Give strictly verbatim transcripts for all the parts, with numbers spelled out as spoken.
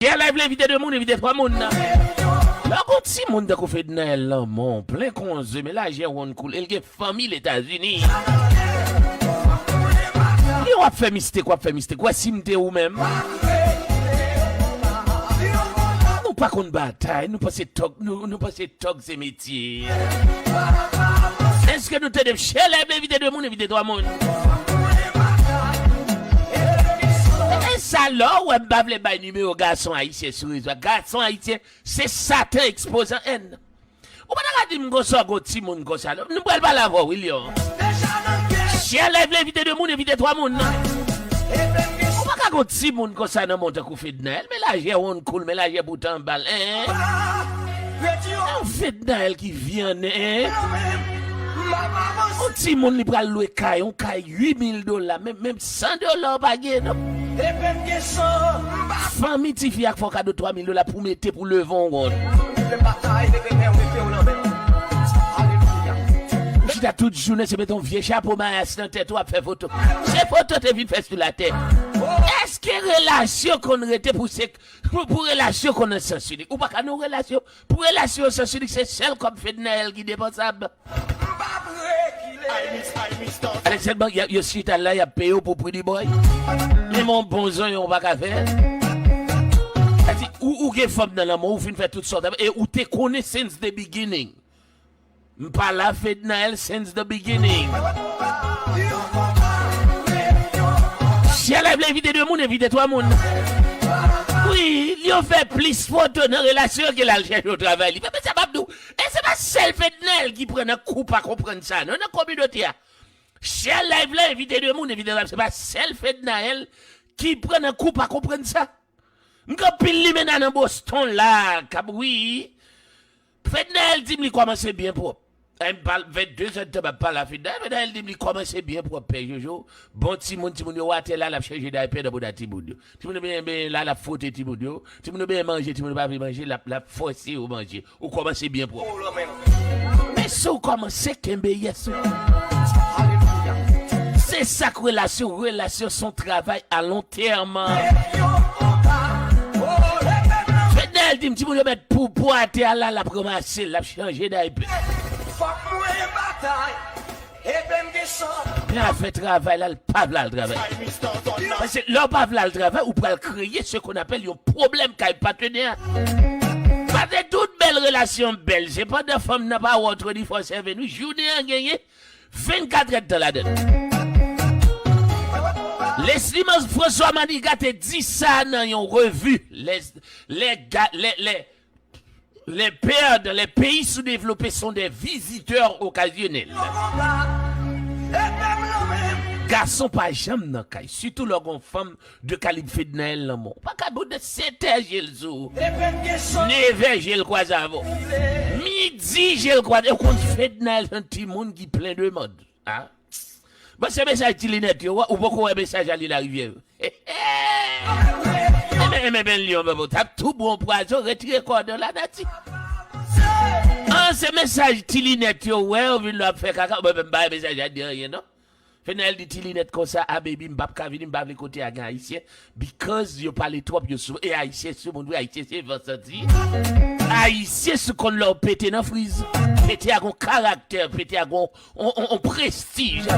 Share live la, envite de moun, envite twa moun. Lè w gon timoun tankou Fednaelle nan men w, plen konze, men lajè wonn koule, l gen fanmi Letazini. Li w ap fè mistik, w ap fè mistik. Wè si m te ou menm. Nou pa konn batay, nou panse tòg, nou, nou panse tòg se metye. Èske nou tande m? Share live la, envite de moun, envite twa moun. E sa lè w wè m pa vle bay nimewo gason ayisyen sou rezo a. Gason ayisyen, se Satan ekspoze an èn. Ou pa ta ka di m konsa, gon timoun konsa, non. Nou pral pale avè w, wi, Lyon. Share live la, envite de moun, envite twa moun. Ou pa ka gon timoun konsa nan men w tankou Fednaelle. Men lajè wonn koule, men lajè bouton bal, en. Yon Fednaelle ki vyann, en. Yon timoun li pral lwe kay, yon kay uit mil dola, menm, menm san dola w pa gen, non. Fanmi tifi a k fè w kado twa mil dola pou mete pou leve yon wonn. Ou chita tout jounen, se mete yon vye chapo mayas nan tèt ou, ap fè foto. Se foto te vin fè sou latè. Èske relasyon konn rete pou se, pou, pou relasyon konn nan sans inik? Ou pa ka nan relasyon, pou relasyon sans inik, se sèl kòb Fednaelle ki depansab. Alexandre Bank, y a- yo chita la, y ap peye w pou pretty boy. Li men yon bon zonyon ou pa ka fè. Sa di, ou, ou gen fanm nan lanmò, ou fin fè tout sa w ta fè, e ou te konnen since the beginning. M pa la Fednaelle since the beginning. Share live la, envite de moun, envite twa moun. Wi, li yo fè plis foto nan relasyon ke l al chèche yon travay. Li fè, men sa m ap di w, e se pa sèl Fednaelle ki pran nan kou pa konprann sa, non, nan kominote a. Share live la, envite de moun, envite twa moun. Se pa sèl Fednaelle ki pran nan kou pa konprann sa. M gen anpil limena nan Boston la, k ap, wi. Fednaelle di m li kòmanse byen pwòp. Ay, m pale, vennde zè d tan m ap pale a Fednaelle, Fednaelle di m li kòmanse byen pwòp, Pè Jojo. Bon timoun, timoun yo atè la, l ap chanje daypè nan bouda timoun yo. Timoun yo benyen, benyen la, l ap fwote timoun yo. Timoun yo benyen manje, timoun yo pa vle manje, l ap, l ap fòse yo manje. Ou kòmanse byen pwòp. Men si w kòmanse, kenbe yès ou. Se sa k relasyon, relasyon se yon travay a lon tèm. Fednaelle di m, timoun yo met poupou atè a la, l ap ranmase, l ap chanje daypè. Fòk mwen batay. Epi m gen chans. Lè a fè travay la, l pa vle al travay. Paske lè w pa vle al travay, ou pral kreye ce qu'on appelle yon pwoblèm kay patnè a. Paske tout bèl relasyon bèl, se pandan fanm nan pa wè w twenty-four seven, wi, jounen an genyen vennkat èdtan ladan l. Leslie François Manigat te di sa nan yon revi, les, les, les, les, les pères dans les pays sous-développés sont des visiteurs occasionnels. Gason pa janm nan kay, sitou lè w gon fanm de kalib Fednaelle nan men w. Ou pa ka bout de sèt è je l sou ou. Nèf è je l kwaze avè w. Midi je l kwaze. Ou konn Fednaelle se yon timoun ki plen demann. A. Bon, se mesaj Ti Linèt yo, ou poko wè mesaj a li larivyè yo. Enben, enben, ben Lyon, babo, t ap tou bon pwazon, retire kòdon lanati. An, se mesaj Ti Linèt yo, wè, ou vin la ap fè kaka, mwen menm, m pa wè mesaj a di anyen, non. Fednaelle di Ti Linèt konsa, a baby, m p ap ka vini, m pa vle kote a gen Ayisyen, because yo pale twòp, yo sou, e Ayisyen sou moun, wi, Ayisyen se van santi. Ayisyen sou konn lè w pete nan friz. Pete a gon karaktè, pete a gon on, on, on prestij.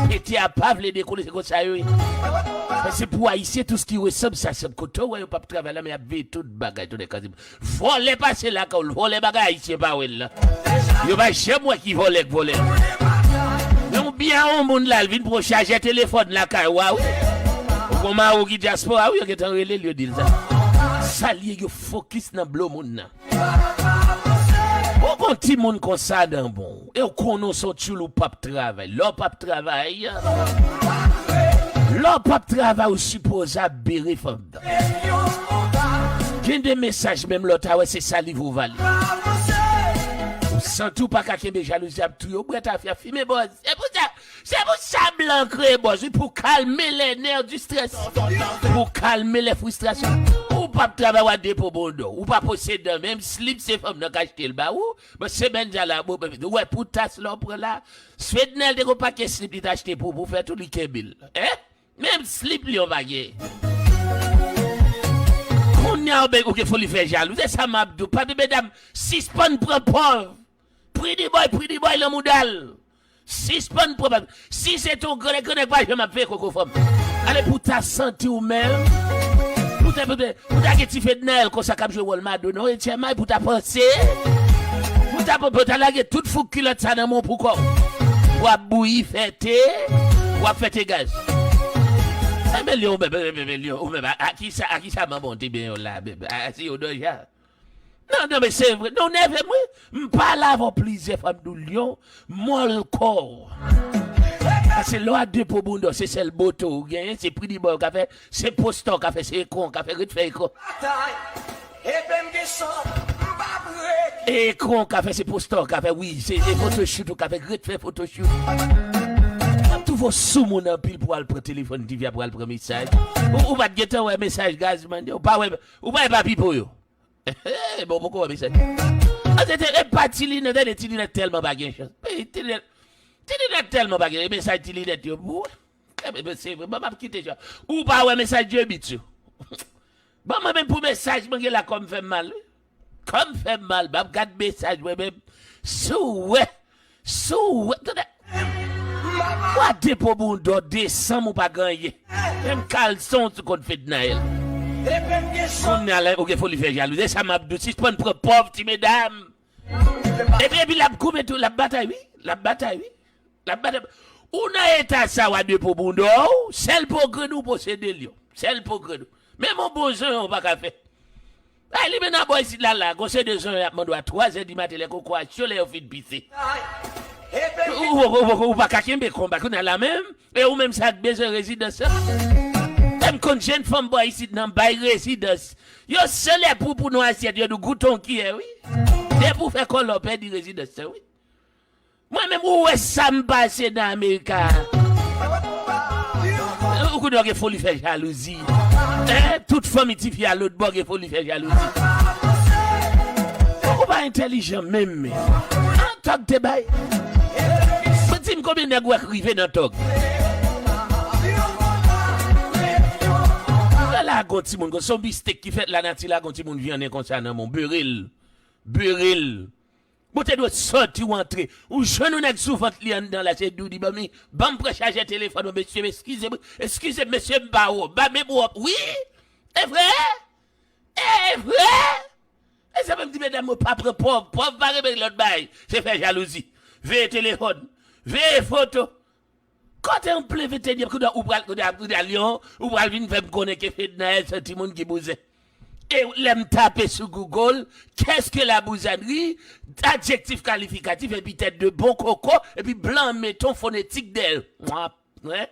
Pete a pa vle dekole, se konsa yo ye. Men se pou Ayisyen, tout ce qui ressemble, ça semble. Kote w wè yo p ap travay la, men y ap veye tout bagay, tounen kazim. Vòlè pase lakay w, vòlè bagay Ayisyen pa wè l la. Yo pa janm wè ki vòlè k vòlè. Men w byen a yon moun la, l vin pran chajè telefòn lakay w a, wi. Ou gon mari w ki dyaspora, wi, yo gentan rele l, yo di l sa. Sa l ye, yo fokis nan blo moun nan. Ou gon timoun konsa nan men w, e w konnen w se yon tchoul ou p ap travay. Lè w p ap travay, lè w p ap travay, ou sipoze ap bere fanm nan. Gen de mesaj, menm lè w ta wè se saliv ou vale. Ou santi w pa ka kenbe, jalouzi ap touye w, bwè tafya, fimen bòz. Se pou sa, se pou sa blan kreye bòz, wi, pou kalme les nerfs du stress. Pou kalme les frustrations. Ou p ap travay, w a depo bondon. Ou pa posede, menm slip se fanm nan k achte l ba ou. Bon, semèn sa la, bon, bon, ou wè pou tas la w pran la. Fednaelle te gon pakèt slip li t achte pou, pou fè tou li kenbe l. Hein? Menm slip li yo pa gen. Kounye a ou gen foli fè jalou. Se sa m ap di w. Papi medam, sispann pran pòv. Pretty boy, pretty boy nan mouda l. Sispann pran pòv. Si se te yon grannèg, grannèg pa janm ap veye koko fanm. Ale pou w ta santi w menm. Pou w ta, pou w ta, pou w ta gen ti Fednaelle konsa k ap jwe wòl Madonna. E Tchèmay pou w ta panse. Pou w ta, pou w ta lage tout fouk kilòt sa nan men w pou kò w. W ap bouyi fè te. W ap fè te gaz. Ebyen Lyon, ou menm, ebyen Lyon, ou menm, a, a kisa, a kisa manman w te benyen w la menm? A, se yon dòja. Non, non, men se vre. Non, nève mwen. M pale avè w plizyè fwa, m di w Lyon, mòl kò w. Paske lè w a depo bounda w, se sèl bote w genyen, se pretty boy w ka fè, se posta w ka fè, se ekran w ka fè, ret fè ekran. Ekran w ka fè, se posta w ka fè, wi, se, se photoshoot ou ka fè, ret fè photoshoot. M ap twouve w sou moun anpil pou w al pran telefòn Divya, pou w al pran mesaj. Ou, ou pa t gentan wè mesaj Gazman yo, ou pa wè, ou pa wè pa pipo yo. Bon, poko wè mesaj. An, se te, e pa Ti Linèt, tande, Ti Linèt tèlman pa gen chans. Ti Linèt, Ti Linèt tèlman pa gen mesaj Ti Linèt yo pou wè. Ebyen, se vre, bon, m ap kite jan. Ou pa wè mesaj Djebit yo. Bon, mwen menm pou mesaj mwen gen la, kò m fè m mal, wi. Kò m fè m mal, m ap gad mesaj mwen menm. Si w wè, si w wè, tande. Wa depo bounda w, desanm ou pa gen anyen. Menm kalson w sou kont Fednaelle. Kounye a la, ou gen foli fè jalou. Se sa m ap di w, sispann pran pòv ti medam. Epi, epi l ap goumen tou, l ap batay, wi. L ap batay, wi. L ap batay. Ou nan eta sa, wa depo bounda w, sèl po grenn ou posede l yo. Sèl po grenn ou. Menm yon bon zanyon ou pa ka fè. Ay, li menm nan bò isit la, la, gon seri de zanyon y ap mande w a twazè di maten, lè koko a cho, lè yo fin pise. Ou, ou, ou, ou, ou pa ka kenbe konba kounye a la menm, e ou menm sa k bezwen rezidans lan. Menm konn jèn fanm bò isit nan bay rezidans. Yo sele pou, pou nou asyèt, yo di w goute yon kiyè, wi. Depi w fè kòlè, w pèdi rezidans lan, wi. Mwen menm, ou wè sa m pase nan Amerika. Ou konnen w gen foli fè jalouzi. Hein? Tout fanmi tifi a lòt bò gen foli fè jalouzi. Ou pa entèlijan menm, men. An tòg te bay. Mwen di m konbyen nèg ou wè k rive nan tòg. Lè la gon timoun, gon son bistek ki fèt la nati la, gon timoun vyannen konsa nan men w, bere l. Bere l. Bon, te dwe sòti w antre. Ou jwenn yon nèg sou vant li anndan la, se Doudi, ban m, ban m pran chajè telefòn mwen, mesye, eskize m, eskize m, mesye, m pa wòp, ba menm wòp, wi, e vre, e vre, e se menm di medam mwen pa pran pòv, pòv pa renmen lòt bagay, se fè jalouzi, veye telefòn, veye foto. Kote anple ventenyèm, kounye a ou pral, kounye a, kounye a Lyon, ou pral vin fè m konnen ke Fednaelle se yon timoun ki bouzen. E lè m tape sou Google, qu'est-ce que la bouzanerie, adjektif kalifikatif, epitèt de bon koko, epi blan meton fonetik dèyè l. Mwap, wi.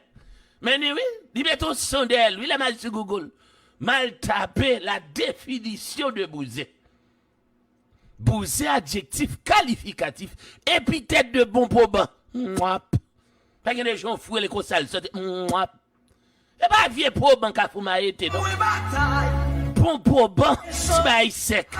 Men ni wi, li meton son dèyè l, wi, lè m al sou Google. M al tape la définition de bouzen. Bouzen, adjektif kalifikatif, epitèt de bon poban. Mwap. Pa gen de jan w fwele konsa l soti. Mwap. E pa vye poban Kafou Mayete, non. Bon poban, ti bagay sèk.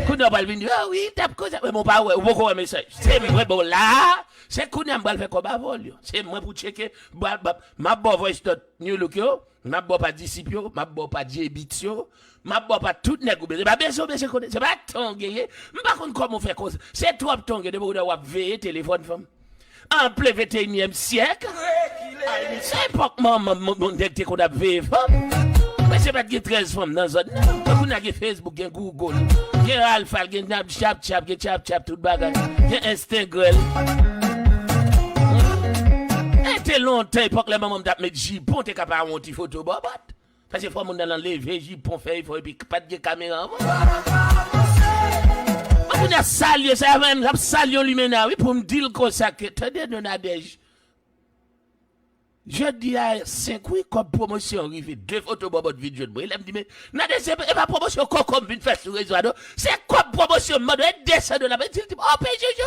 Kounye a w pral vin di, ah wi, t ap koze. Men bon, pa wè, ou poko wè mesaj. Se mwen, bon, la, se kounye a m pral fè kòb avè w, Lyon. Se mwen pou tcheke, m ap ba w voice note New Look yo. M ap ba w pa Disip yo, m ap ba w pa J-Beatz yo, m ap ba w pa tout nèg ou bezwen. Pa bezwen, bezwen konnen, se pa tan w genyen. M pa konn kòman w fè konsa. Se twòp tan w gen, depi w ap veye telefòn fanm. Anplen venteyinyèm syèk. Se epòk manman m, moun nèg te konn ap veye fanm. Mesye pa t gen trèz fanm nan zòn nan. Kounye a gen Facebook, gen Google, gen Alpha, gen Snapchat, gen Chap Chap, tout bagay. Gen Instagram. E te lontan, epòk lè manman m t ap met jipon, te ka pa wè yon ti foto bòbòt. Paske fò moun nan leve jipon, fè efò, epi pa t gen kamera anvan. Mwen kounye a salye sa, mwen ap salye yon limena, wi, pou m di l konsa ke, tande non Nadège. Jodi a senk wi, kòb pwomosyon rive, de foto bòbòt vin jwenn mwen. E lè m di, men, Nadège, se, e pa pwomosyon koko m vin fè sou rezo a, non. Se kòb pwomosyon m mande, e de san dola. Mwen di l, di m, oh, P J J.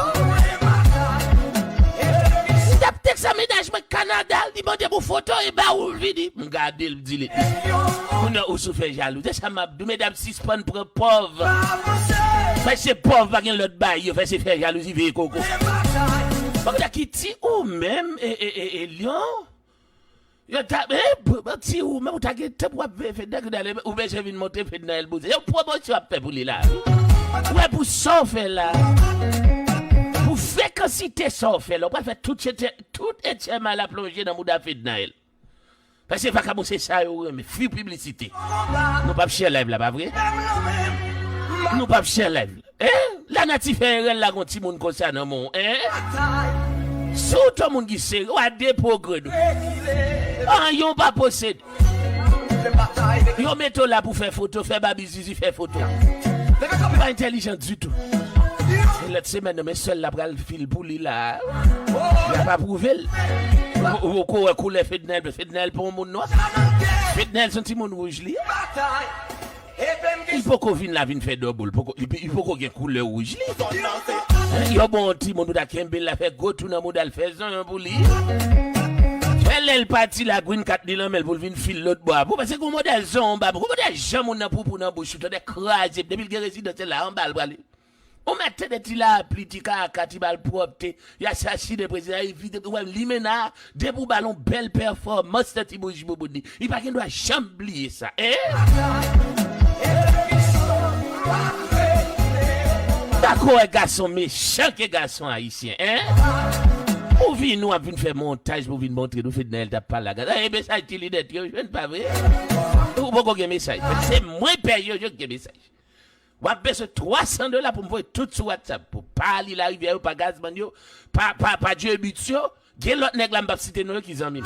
Li t ap tèks a mennaj mwen Kanada, li mande m yon foto, e ba ou l vini. M gade l, m di li, moun nan ou sou fè jalou. Se sa m ap di w, medam, sispann pran pòv. Paske pòv pa gen lòt bagay yo fè, se fè jalouzi, veye koko. Bon, Kitty, ou menm, e, e, e, e, Lyon? Yo ta, eh, p-, p-, ti ou, men ou ta gen tan pou w ap veye Fednaelle, ou bezwen vin montre Fednaelle bouzen. Yon pwomosyon ap fè pou li la. Ou wè pou sa w fè la. Pou frekansite sa w fè la, ou pral fè tout chete, tout H M I la plonje nan mouda Fednaelle. Paske vakabon se sa yo renmen, fi piblisite. Nou p ap share live la, pa vre? Nou p ap share live la. Hein? Lanati fè erè l lage yon timoun konsa nan men w, hein? Si w t yon moun ki serye, w a de pwogrè nou. Anyen w pa posede. Yo mete w la pou fè foto, fè babi zizi, fè foto. Ou pa entèlijan ditou. E lòt semèn nan, men sèl la pral fil pou li la. L ap apwouve l. Ou, ou, ou ko wè koulè Fednaelle, Fednaelle pa yon moun nwa. Fednaelle se yon timoun wouj li. Li poko vin la vin fè double, poko, li, li poko gen koulè wouj li. Yo bon yon timoun pou ta kenbe l la, fè gwo tou nan mouda l, fè zonyon pou li. Fè lè l pati la, green card li nan men l pou l vin fil lòt bò a. Pou paske gon modèl zonyon ba, gon modèl jan moun nan poupou nan bouch ou, tande kraze, depi l gen rezidans la, anba l prale. Ou mèt tande ti lapli, ti kaka, ti malpwòpte, y asasinen prezidan, evite, ou wè limena, depi w ba l yon bèl pèfòmans nan ti bouch bouboun li, li pa gen dwa janm bliye sa. Hein? Dakò, wè gason mechan ke gason ayisyen, hein? Ou vin, ou ap vin fè montaj pou vin montre nou Fednaelle t ap pale a gaz. E mesaj ti linèt yo jwenn, pa vre? Ou poko gen mesaj. Se mwen pè yo, yo gen mesaj. W ap bezwen twa san dola pou m voye tout sou WhatsApp. Pou pa li larivyè yo, pa gazman yo, pa, pa, pa Djebits yo. Gen lòt nèg la m p ap site non yo ki zanmi m.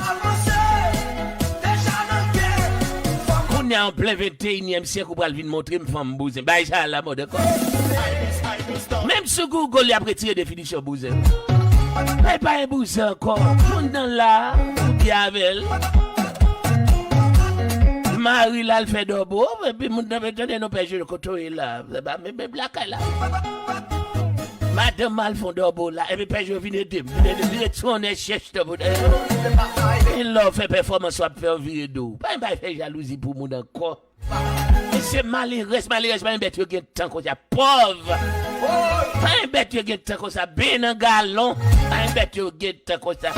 Kounye a an plen venteyinyèm syèk ou pral vin montre m fanm bouzen. Bagay sa a lamòd ankò. Menm sou Google, y ap retire definisyon bouzen. Men pa yon bouzen ankò. Moun nan la, ou byen avè l. Mari l al fè dòbo, epi moun nan, men tande non pè Jero, kote w ye la? Se pa menm, menm lakay la. Madanm al fon dòbo la, epi pè Jero vin ede m. Vin ede m, vin ede m, vin ede m, vin ede m. Vin lè w fè pèfòmans, w ap fè yo vire do w. Pa bay fè jalouzi pou moun ankò. Mesye malerèz, malerèz, pa yon bèt yo gen tan konsa. Pòv. Pa yon bèt yo gen tan konsa. Ben nan galon. Pa yon bèt yo gen tan konsa.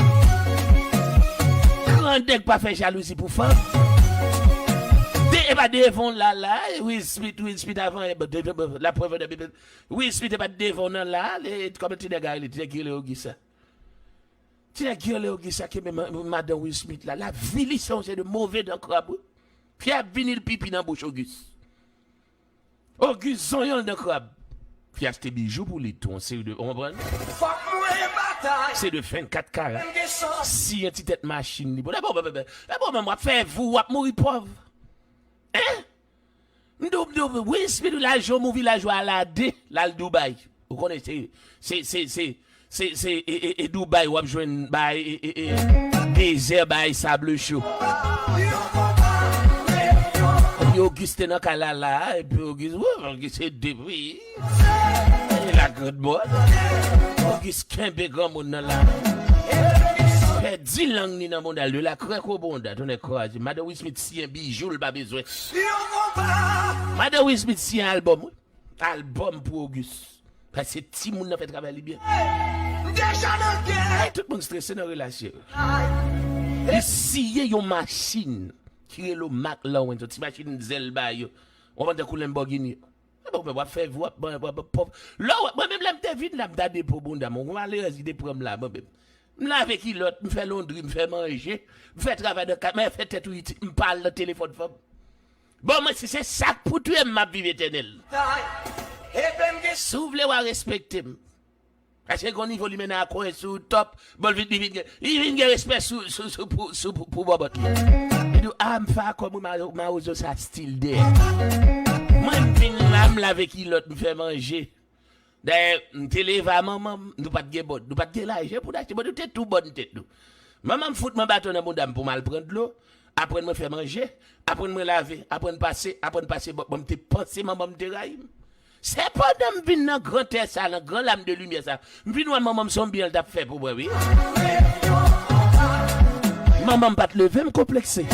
Gran nèg pa fè jalouzi pou fanm. De, e pa devan w la, la, Will Smith, Will Smith avan, e, de, de, de, la preuve de, de, Will Smith e pa devan w nan la, le, kòman ti nèg a rele, ti nèg ki rele Auguste sa. Ti nèg ki rele Auguste sa, kenbe ma-, madan Will Smith la, l ap vini se yon seri de move dan krab, wi. Fi a ap vini l pipi nan bouch Auguste. Auguste zonyon l dan krab. Fi achte bijou pou li tou, yon seri de, ou konprann? Fòk mwen batay. Se de vennkat kara. Siyen ti tèt machin li. Bon, bon, bon, bon, bon, w ap fè vou, w ap mouri pòv. Hein? M di w, m di w, Will Smith, l al jwe yon movie, l al jwe Aladdin, l al Dubai. Ou konnen se, se, se, se, se, se, e, e, e Dubai, w ap jwenn bay, e, e, e, dezè, bay sab cho. Epi Auguste nan kay la, la, epi Auguste, wou, Auguste se depi. E la grande mort. Auguste kenbe granmoun nan la. Pèdi lang ni nan mouda l, de la krèk o bonda, tonnè kraze. Madan Will Smith siyen bijou l pa bezwen. Madan Will Smith siyen albòm, wi. Albòm pou Auguste. Paske timoun nan fè travay li byen. Ay, tout moun strese nan relasyon. Li siyen yon machin ki rele Mark Lawrence, yon ti machin zèl ba yo. Ou konprann, tankou Lamborghini. E bon, men w ap fè vi, w ap, w ap, w ap pòv. Lè w, mwen menm lè m te vin la, m ta depo bonda m. Yon malerèz ki te pran m la, mwen menm. M lave kilòt, m fè londri, m fè manje, m fè travay nan kay, m fè tèt ou iti, m pa al nan telefòn fanm. Bon, mwen, si se sa k pou touye m, m ap viv etènèl. Si w vle, w a respekte m. Paske gon nivo limena a konyen sou top, bon, li vin, li vin gen, li vin gen respè sou, sou, sou, pou, sou, pou, pou bòbòt li. Li di w, a, m fè akò m, wi, ma-, mawozo sa stil dèyè. Mwen, m vin la, m lave kilòt, m fè manje. Dayè, m te leve a manman m, nou pa t gen bòd, nou pa t gen lajan pou n achte bòd, nou te tou bòn tèt nou. Manman m fout mwen baton nan mouda m pou m al pran dlo, aprann mwen fè manje, aprann mwen lave, aprann pase, aprann pase bòt mwen, m te panse manman m te rayi m. Se pandan m vin nan gran tè sa, nan gran lam de limyè sa, m vin wè manman m se yon byen l t ap fè pou mwen, wi. Manman m pa t leve m konplekse.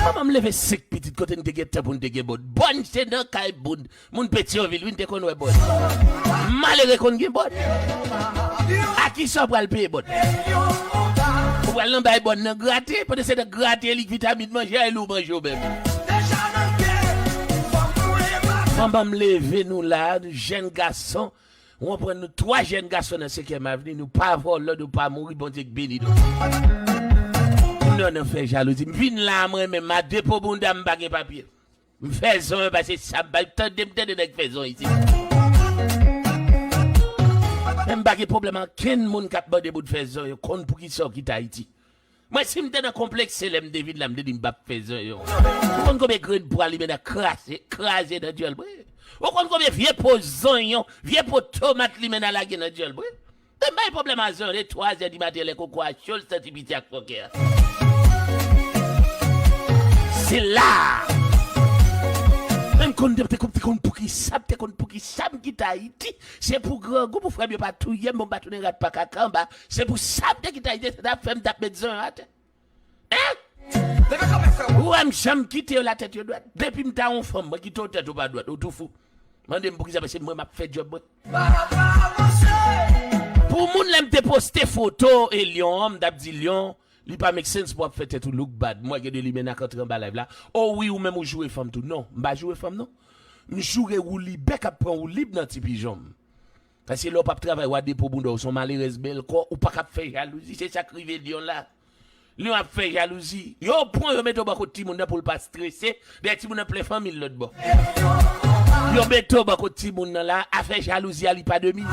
Manman m leve senk pitit kote n te gen tan pou n te gen bòn. Bòn se nan kay moun. Moun Petyonvil, wi, n te konn wè bòn. Malere konn gen bòn. A kisa w pral peye bòn? Ou pral nan bay bòn nan grate, pandan se tan grate lik vitamin manje a, e li ou manje ou menm. Manman m leve nou la, jèn gason, ou konprann nou twa jèn gason nan senkyèm avni, nou pa vòlò, nou pa mouri, Bondye k beni nou. Non, non, fè jalouzi. M vin la, mwen menm, a depo bounda, m pa gen papye. M fè zon yo pase sa, m pa tande, m tande nèg fè zon isit. Men m pa gen pwoblèm ak kenn moun k ap mande pou t fè zon yo, konn poukisa w kite Ayiti. Mwen, si m te nan konplèks, se lè m te vin la, m te di m p ap fè zon yo. Ou konn konbyen grenn pwa limena kraze, kraze nan dyòl mwen? Ou konn konbyen vye po zonyon, vye po tomat limena lage nan dyòl mwen? Te bay pwoblèm a zon de twa zè di maten lè koko a cho, l santi piti ak fòkè a. Se la! Men m konn te, te konn, te konn poukisa, te konn poukisa m kite Ayiti. Se pou grangou, pou frè m yo pa touye m, pou m pa tounen rat pa kaka anba. Se pou sa m te kite Ayiti, se t ap fè m t ap met zon yo atè. Hein? Ou wè m janm kite yo la tèt yo dwat. Depi m ta yon fanm, mwen kite w tèt ou pa dwat, ou tou fou. Mande m poukisa, paske mwen m ap fè djòb mwen. Pou moun lè m te poste foto e lyon an, m t ap di lyon, li pa make sense pou w ap fè tèt ou look bad. M wè gen de limena k antre anba live la. O wi, ou menm ou joure fanm tou. Non, m pa joure fanm non. M joure woulibè k ap pran woulib nan ti pijon m. Paske lè w p ap travay, w a depo bounda w, se yon malerèz bèl kò, ou pa ka ap fè jalouzi, se sa k rive lyon la. Lyon ap fè jalouzi. Yo pran, yo mete w bò kot timoun nan pou l pa strese, dèyè timoun nan plen fanmi l lòt bò. Yo mete w bò kot timoun nan la, afè jalouzi a li pa de miz.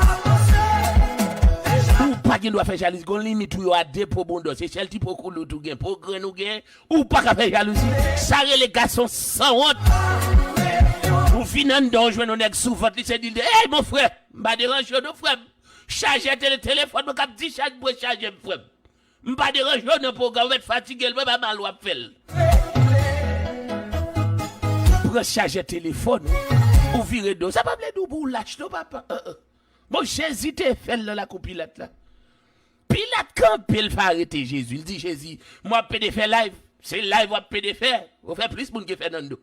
Ou pa gen dwa fè jalouzi, gon limit ou yo a depo bounda w, se sèl ti po koulout ou gen, po grenn ou gen, ou pa ka fè jalouzi. Sa rele gason sanwont. Ou vin anndan, ou jwenn yon nèg sou vant li, se di l, ey, mon frè, m pa deranje w non, frè m. Chajè tele, telefòn mwen k ap dichaj, m pran chajè m, frè m. M pa deranje w nan pwogram, ou mèt fatige l, mwen pa mal w ap fè l. Pran chajè telefòn ou, ou vire do. Sa pa vle di w pou w lach non, papa. Bon, Jezi te fè l nan lakou Pilat la. Pilat kanpe, l pa arete Jezi. L di Jezi, mwen ap pede fè live. Se live w ap pede fè. Ou fè plis moun ke Fernando.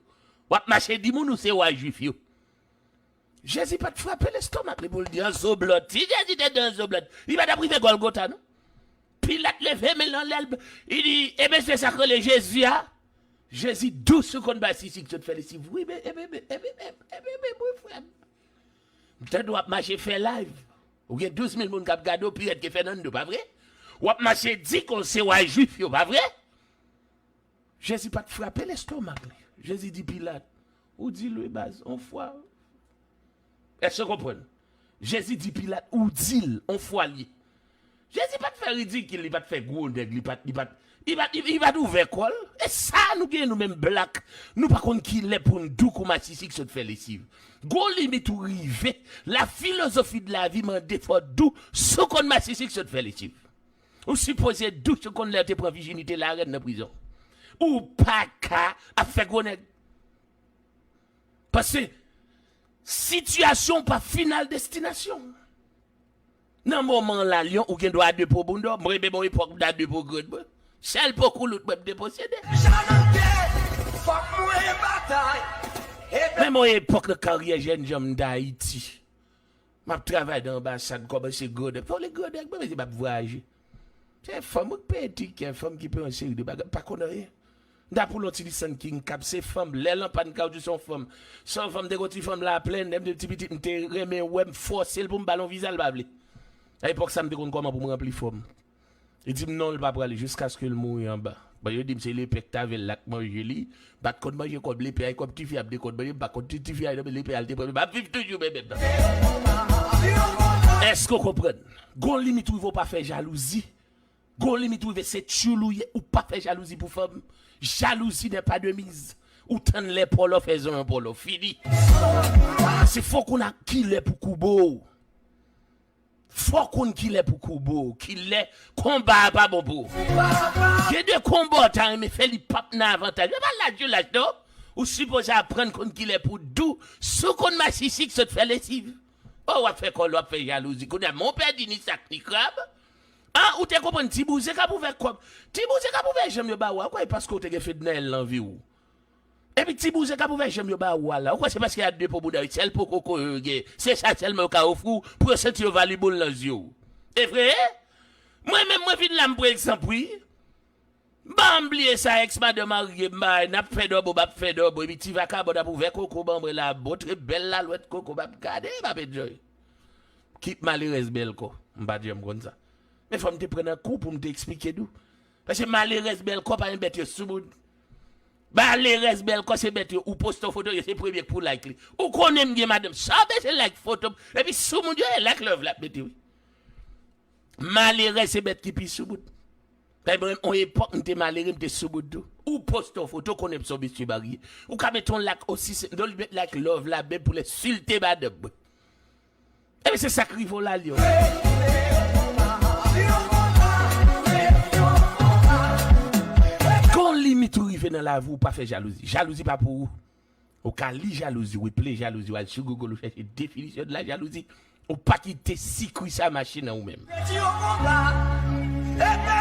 W ap mache di moun ou se wa jwif yo. Jezi pa t frape lestomak li pou l di an zo blòd. Si Jezi te di an zo blòd, li pa t ap rive Gòlgota non. Pilat leve men l anlè, li di, e mesye sa k rele Jezi a? Jezi dous ou konn bay sisi k sot fè lesiv. Wi, men, e men, men, e men, men, e men, men, mwen frè m. M tande w ap mache fè live. Ou gen douz mil moun k ap gade w, pi rèd ke Fernando, pa vre? W ap mache di ke w se wa jwif yo, pa vre? Jezi pa t frape lestomak li. Jezi di Pilat, ou di l wi baz, on fwa. Èske w konprann? Jezi di Pilat, ou di l, on fwa l ye. Jezi pa t fè ridikil, li pa t fè gwo nèg, li pa t, li pa t, li pa t, li, li pa t ouvè kò l. E sa nou gen nou menm blak, nou pa konn kilè pou n di w kou masisi k sot fè lesiv. Gon limit ou rive, la filozofi de la vi mande fò w di w si w konn masisi k sot fè lesiv. Ou sipoze di w si w konn lè yo te pran vijinite larèn nan prizon. Ou pa ka ap fè gwo nèg. Paske sitiyasyon w pa final destinasyon w. Nan moman la, Lyon, ou gen dwa a de po bounda w, mwen menm yon epòk m ta de po grenn mwen. Sèl po koulout mwen m te posede. Deja nan gè, fòk mwen batay. Menm yon epòk nan karyè jènjan m t Ayiti. M ap travay nan anbasad, kòmanse grandèk. Fò w li grandèk, mwen menm m ap vwayaje. Se fanm ou k peye tikè, fanm ki peye yon seri de bagay, pa konn anyen. M ta poule yon ti Nissan King Cab, se fanm, lè l an pàn kawoutchou se yon fanm. Se yon fanm, te gon ti fanm Laplèn, lè m te ti pitit, m te renmen wè, m fòse l pou m ba l yon viza, l pa vle. A epòk sa, m te konn kòman pou m ranpli fòm. Li di m non, l pa prale jiskaske l mouri anba. Bon, yo di m se lepè k t avè l la k manje li. M pa t konn manje kòb lepè a, e kòb tifi a m te konn manje, m pa konn ti tifi a, non, men lepè a l te pran, m ap viv toujou menm menm nan. Èske w konprann? Gon limit ou rive w pa fè jalouzi. Gon limit ou rive se tchoul ou ye, ou pa fè jalouzi pou fanm. Jalouzi n'est pas de mise. Ou tann lè pòlò fè zon yon pòlò. Fini. Se fò w konn a kilè pou koube w. Fò w konn kilè pou koube w, kilè konba a pa bon pou ou. Gen de konba w ta renmen fè, li p ap nan avantaj. E pa laj yo laj non. Ou sipoze aprann konn kilè pou di w si w konn masisi k sot fè lesiv. O, w ap fè kòlè, w ap fè jalouzi. Kounye a, men w pèdi ni sak ni krab. An, ou te konprann ti bouzen k ap ouvè kòb. Ti bouzen k ap ouvè janm yo ba ou a, ou kwè e paske w te gen Fednaelle nan vi w. Epi ti bouzen k ap ouvè janm yo ba ou a la, ou kwè se paske y a de po bouda yo, sèl po koko yo gen, se sa sèlman yo ka ofri w pou yo santi yo valibl nan zye w. E vre? Mwen menm, mwen vin la, m pran egzanp, wi. Ban m bliye sa, ex madanm marye m bay, n ap fè dòbo, m ap fè dòbo, epi ti vakabon ap ouvè koko ban mwen la, montre bèl lalwèt koko, m ap gade, m ap enjoy. Kip malerèz bèl kò, m pa t janm konn sa. Men fò m te pran nan kou pou m te eksplike nou. Paske malerèz bèl kò pa yon bèt yo soumoun. Malerèz bèl kò se bèt yo, ou poste yon foto, yo se premye k pou like li. Ou konnen m gen madanm, sa w bezwen like foto m, epi soumoun yo e like love l ap mete wi. Malerèz se bèt ki pi soumoun. Paske mwen, yon epòk, m te malere, m te soumoun tou. Ou poste yon foto, konnen m se yon mesye marye. Ou ka mete yon like osi, se, nou met like love la, menm pou l ensilte madanm mwen. Ebyen, se sa k rive w la, Lyon. Gon limit ou rive nan lavi, ou pa fè jalouzi. Jalouzi pa pou ou. Ou ka li jalouzi, ou eple jalouzi, ou al sou Google, ou chèche definisyon de la jalouzi. Ou pa kite sikwi sa mache nan ou menm.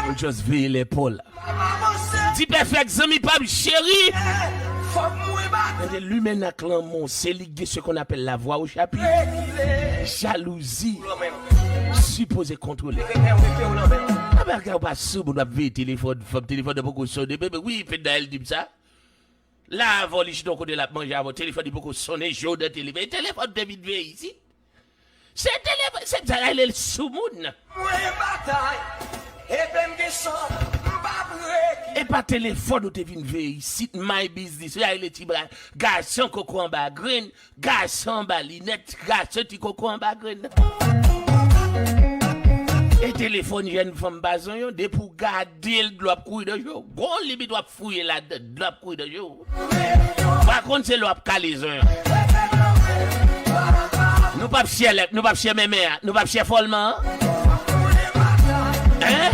Ou just veye lè pa w la. Di pèfèk zanmi pa m cheri. Tande, limena k lanmou, se li ki gen ce qu'on appelle la voix au chapitre. Jalouzi sipoze kontwole. A bagay ou pa sou moun ap veye telefòn, fanm telefòn nan poko sonnen, bebe, wi, Fednaelle di m sa. La avè w, li chita yon kote l ap manje avè w, telefòn li poko sonnen, je w nan telefòn. E telefòn te vin veye isit. Se telefòn, se sa rele l soumoun. Mwen batay, epi m gen san, m p ap regi. E pa telefòn ou te vin veye isit, my business. Sa rele ti bra, gason koko anba grenn, gason anba linèt, gason ti koko anba grenn. E telefòn jèn fanm pa zonyon, depi w gade l, dlo ap kouri nan je w. Gon limit w ap fouye ladan, dlo ap kouri nan je w. Pa konn se lè w ap kale zonyon. Nou p ap chè lèp, nou p ap chè menmen an, nou p ap chè fòlman an. Hein?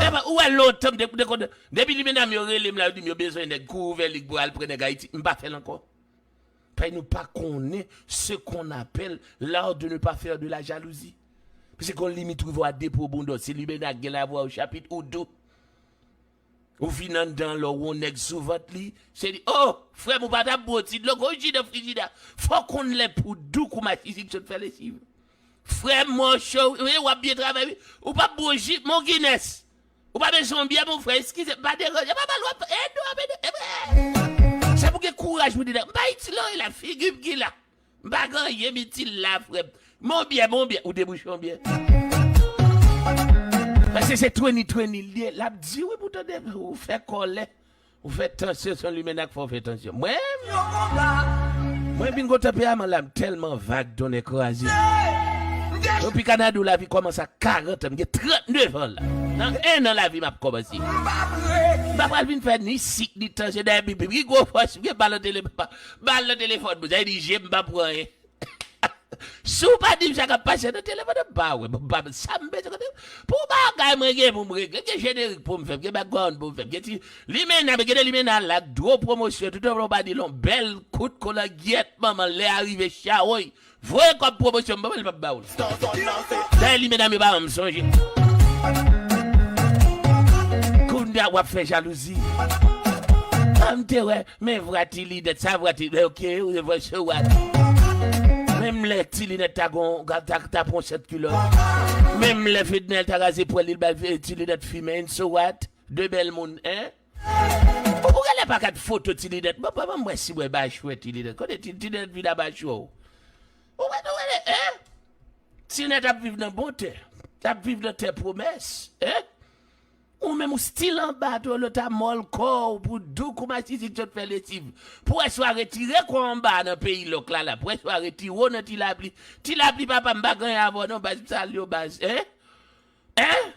Epa, ou wè lontan m te, te konn, depi limena m yo rele m la, yo di m yo bezwen nèg, kouri ouvè lig pou al pran nèg Ayiti. M pa fè l ankò. Paske nou pa konnen ce qu'on appelle l'art de ne pas faire de la jalousie. Paske gon limit rive w a depo bonda w, se limena k gen lavwa o chapit ou dou. Ou vin anndan lè w wè yon nèg sou vant li, se li, oh, frè m, ou pa t ap bwè yon ti dlo, gon ji nan frijida. Fò w konn lè pou dou kou masisi k sot fè lesiv. Frè m, mwen cho, wi, w ap byen travay, wi. Ou p ap bwè yon ji, mon Guinness. Ou pa bezwen yon byè, mon frè, eskize, pa deranje, pa mal w ap, ede w ap ede, ebre. Se pou gen kouraj pou di, m pa itil anyen la, figi m ki la. M pa gen anyen m itil la, frè m. Mon byè, mon byè, ou debouche yon byè. Paske se twenty twenty l ye, l ap di wi pou tande, ou fè kòlè. Ou fè tansyon, se yon limena k fè w fè tansyon. Mwen, mwen vin gon tanperaman la, m tèlman vag, tonnè kraze. Depi Kanada lavi kòmanse a karant an, m gen trannnev an la. Nan en an lavi m ap kòmanse. M pa pral vin fè ni sik, ni tansyon, dèyè pi, pi, pi gwo fòs, m gen bal nan tele, bal nan telefòn, pou sa di je m pa pran anyen. Si w pa di m sa k ap pase nan telefòn nan, m pa wè. M pa, sa m bezwen konnen. Pou bagay mwen gen pou m regle, gen jenerik pou m fè, gen background pou m fè, gen ti limena, men gen de limena la, gwo pwomosyon, toutotan w pa di l yon bèl kout kolangyèt, manman, lè a rive, chawoy, voye kòb pwomosyon, m ban l, l p ap ba w l. Dayè limena m yo pa janm sonje. Kounye a w ap fè jalouzi. A m te wè, men vwa ti linèt, sa vwa ti, ok, ou vwa so what. Menm lè ti linèt ta gon, ta, ta pran sèt kilòt. Menm lè Fednel ta raze pwèl li, l bay ti linèt fimen, so what? De bèl moun, hein? Ou, ou genlè pa gad foto ti linèt. Bon, bon, bon, mwen si mwen ba chwè ti linèt. Kote ti, ti linèt vin a ba chwè w? Ou wè, ou wè, hein? Ti linèt ap viv nan bon tè. Ap viv nan tè pwomès, hein? Ou menm ou stil anba tou, lòt a mòl kò w pou dou kou masisi k sot fè lesiv. Pou wè si w a retire kò anba nan peyi lòk la la. Pou wè si w a retire w nan ti lapli. Ti lapli papa m pa gen anyen avè w non, baz, m salye w baz. Hein? Hein?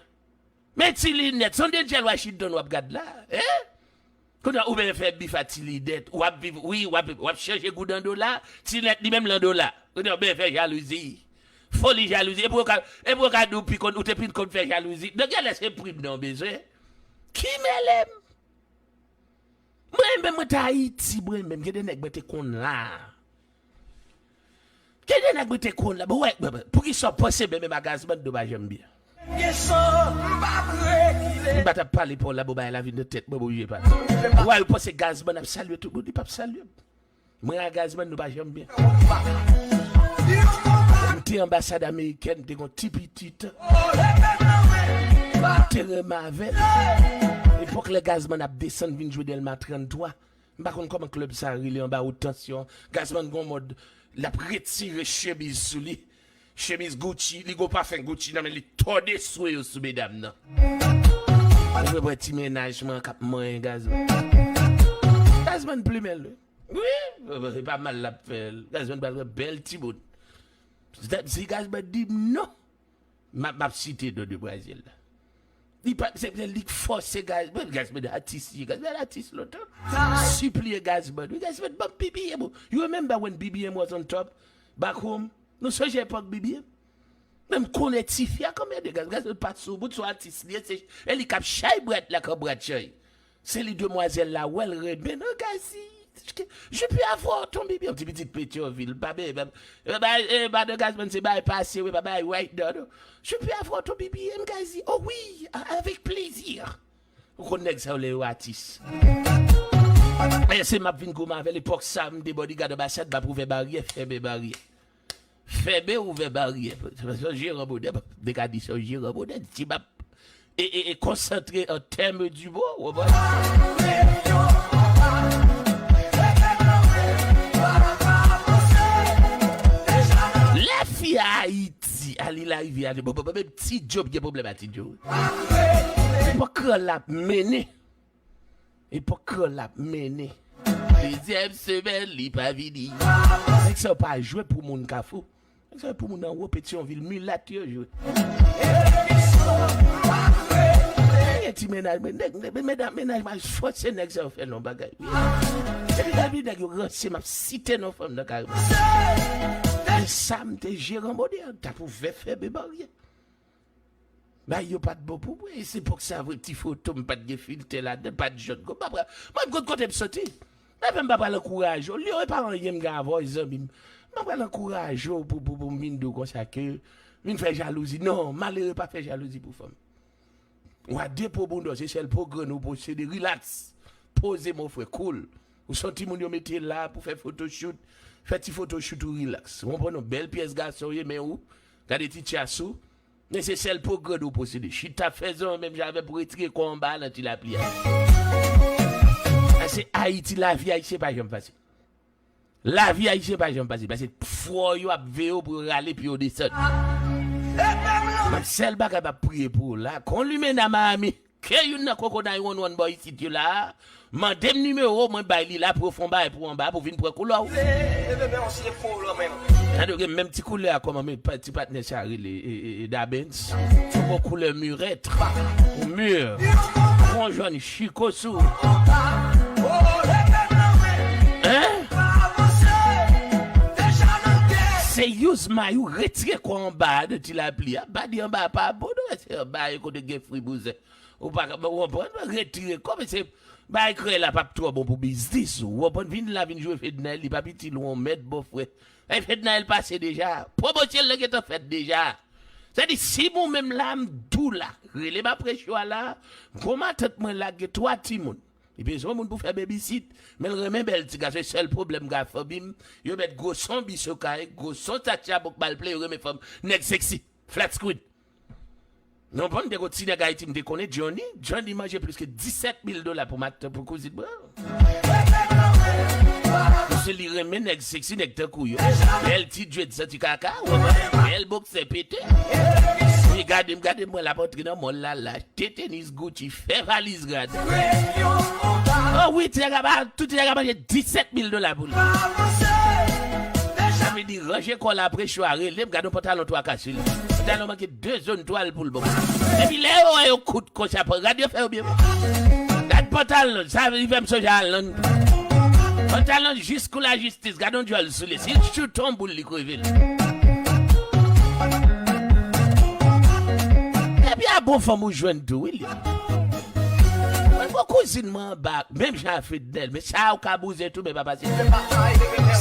Men ti linèt, se yon Denzel Washington w ap gad la. Hein? Kounye a ou byen fè bif a ti linèt, w ap viv, wi, w ap, w ap chanje goud an dola, ti linèt li menm l an dola. Kounye a ou byen fè jalouzi. Foli jalouzi. Epi yo ka, epi yo ka di w pi konn, ou te pi konn fè jalouzi. Nan genlè se prim nan w bezwen. Ki mele m? Mwen menm mwen te Ayiti, mwen menm, gen de nèg mwen te konn la. Gen de nèg mwen te konn la. Bon, wè, bon, bon, poukisa w panse menm a Gazman nou pa janm byen? M pa t ap pale pa w la, bon, bagay la vin nan tèt mwen, mwen oblije pale. Wè, ou panse Gazman ap salye tout moun, li p ap salye m. Mwen a Gazman, nou pa janm byen. M te anbasad amerikèn, m te gon ti pitit. M te renmen avè l. Epòk lè Gazman ap desann vin jwe Dèlma trannntwa. M pa konn kòman klèb sa rele anba wot tansyon. Gazman gon mòd, l ap retire chemiz sou li. Chemiz Gucci, li gon pafen Gucci nan men li, tòde swe yo sou medam nan. Ou wè ti mennaj mwen k ap manyen Gazman. Gazman plimen l wi. Wi, e pa mal l ap fè l. Gazman pral wè bèl timoun. Si Gazman di m non, m ap, m ap site non demwazèl la. Li pa, se, se li k fòse Gazman, Gazman atis li, Gazman atis lontan. Sipliye Gazman, wi, Gazman, ban m B B M. You remember when B B M was on top? Back home? Nou sonje epòk B B M? Men m konnen tifi a konbyen de Gazman, Gazman pa sou bout, se yon atis li ye, se, e li k ap chay brat la, kan brat chay. Se li demwazèl la wè l renmen nan Gazi. Je peux avoir ton bébé? Yon ti pitit Petyonvil, pa bebe. E ba, e madan Gazman se bay pase, wi, pa bay right nan, non. Je peux avoir ton bébé, m Gazi? Oh oui, avec plaisir. Ou konn nèg sa yo lè yo atis. E se m ap vin goumen avè l, epòk sa, m de bodyguard anbasad, m ap ouvè baryè, fèmen baryè. Fèmen, ouvè baryè. Se yon jeran bonè, m te ka di se yon jeran bonè, ti m ap e, e, e konsantre an tèm di mo, ou konprann? Lè fi a Ayiti, a li larive a, bon, bon, bon, menm Ti Djo, m gen pwoblèm a Ti Djo. Epòk kran l ap mennen. Epòk kran l ap mennen. Dezyèm semèn, li pa vini. Nèg sa yo pa jwe pou moun Kafou. Nèg sa yo pou moun anwo Petyonvil, milat yo jwe. Gen ti mennaj, men nèg, nèg, men medam, mennaj mwen fòse nèg sa yo fè non bagay. Depi, depi nèg yo ranse, m ap site non fanm nan kareman. Men sa m te jeran modèl, t ap ouvè fèmen baryè. Bagay yo pa t bon pou mwen. E se epòk sa vre, ti foto m pa t gen filtè ladan, pa t jòn. Mwen pa pral, mwen konn kote m soti. Mwen menm pa pral ankouraje w. Lyon e pa anyen m gen avè w, zanmi m. M pa pral ankouraje w pou, pou, pou m vin di w konsa ke vin fè jalouzi. Non, malere pa fè jalouzi pou fanm. Ou a de po bounda w, se sèl po grenn ou posede. Relax. Poze mon frè, cool. Ou se yon timoun yo mete la pou fè photoshoot. Fè ti photoshoot ou relax. Ou konprann yon bèl pyès gason w ye, men ou gade ti tyas ou. Men se sèl po grenn ou posede. Chita fè zòn menm jan avè pou retire kò anba nan ti lapli a. Sa se Ayiti, lavi ayisyen pa janm fasil. Lavi ayisyen pa janm fasil. Paske fwò yo ap veye w pou yo rale pye w desann. Mwen sèl bagay m ap priye pou w la, kon limena Miami. Ke youn nan koko nine one one bò isit yo la, mande m nimewo w, mwen bay li la pou yo fè yon bagay pou anba, pou vin pran koulè w. Tande w gen menm ti koulè a kòman men pa, ti patnè sa rele, e, e, e, Dabens. Yon bon koulè mirèt. Mur. Yon jòn chiko sou. Hein? Se use may ou retire kò anba de ti lapli a. Badi anba pa bon, non, se anba e kote gen fri bouzen. Ou pa ka, ou konprann? Retire kò, men se bagay krèy la p ap twò bon pou biznis ou. Ou konprann? Vin la, vin jwe Fednaelle, li p ap itil ou yon mèd, bòfrè. Ay, Fednaelle pase deja. Pwomosyon l gentan fèt deja. Sa di, si mwen menm la, m di w la, rele m apre cho a la, gwo matant mwen la gen twa timoun. Li bezwen moun pou fè babysit, men l renmen bèl ti gason. E sèl pwoblèm m gen ak fanmi m, yo mèt gwo son Bisokay, gwo son Satya, bouk bal ple, yo renmen fanm nèg seksi, flat screen. Non, bon, m te gon ti nèg Ayiti m te konnen, Johnny. Johnny manje plis ke disèt mil dola pou mat, pou kouzin mwen. Paske li renmen nèg seksi, nèg tankou yo. Bèl ti dread santi kaka, ou konprann? Bèl boksè pete. Li gade m, gade m, mwen l ap antre nan mòl la, l achte tenis Gucci, fè valiz rad. Oh wi, ti nèg la, tout ti nèg la manje disèt mil dola pou li. Sa vle di, ranje kò l apre cho a, rele m, gade yon pantalon twa ka sou li. Pantalon manke de zòn twal pou l bon. Epi lè yo wè yo kout konsa, pran rad yo fè yo byen. Gad pantalon, sa li fè m sonje Alan. Pantalon jis kou lajistis, gad yon djòl sou li. Si l choute yon boul, li kreve l. Epi a bon fanm ou jwenn tou, wi, li. Mwen, bon, kouzin mwen anba, menm jan a Fednaelle, men sa ou ka bouzen tou, men pa pase.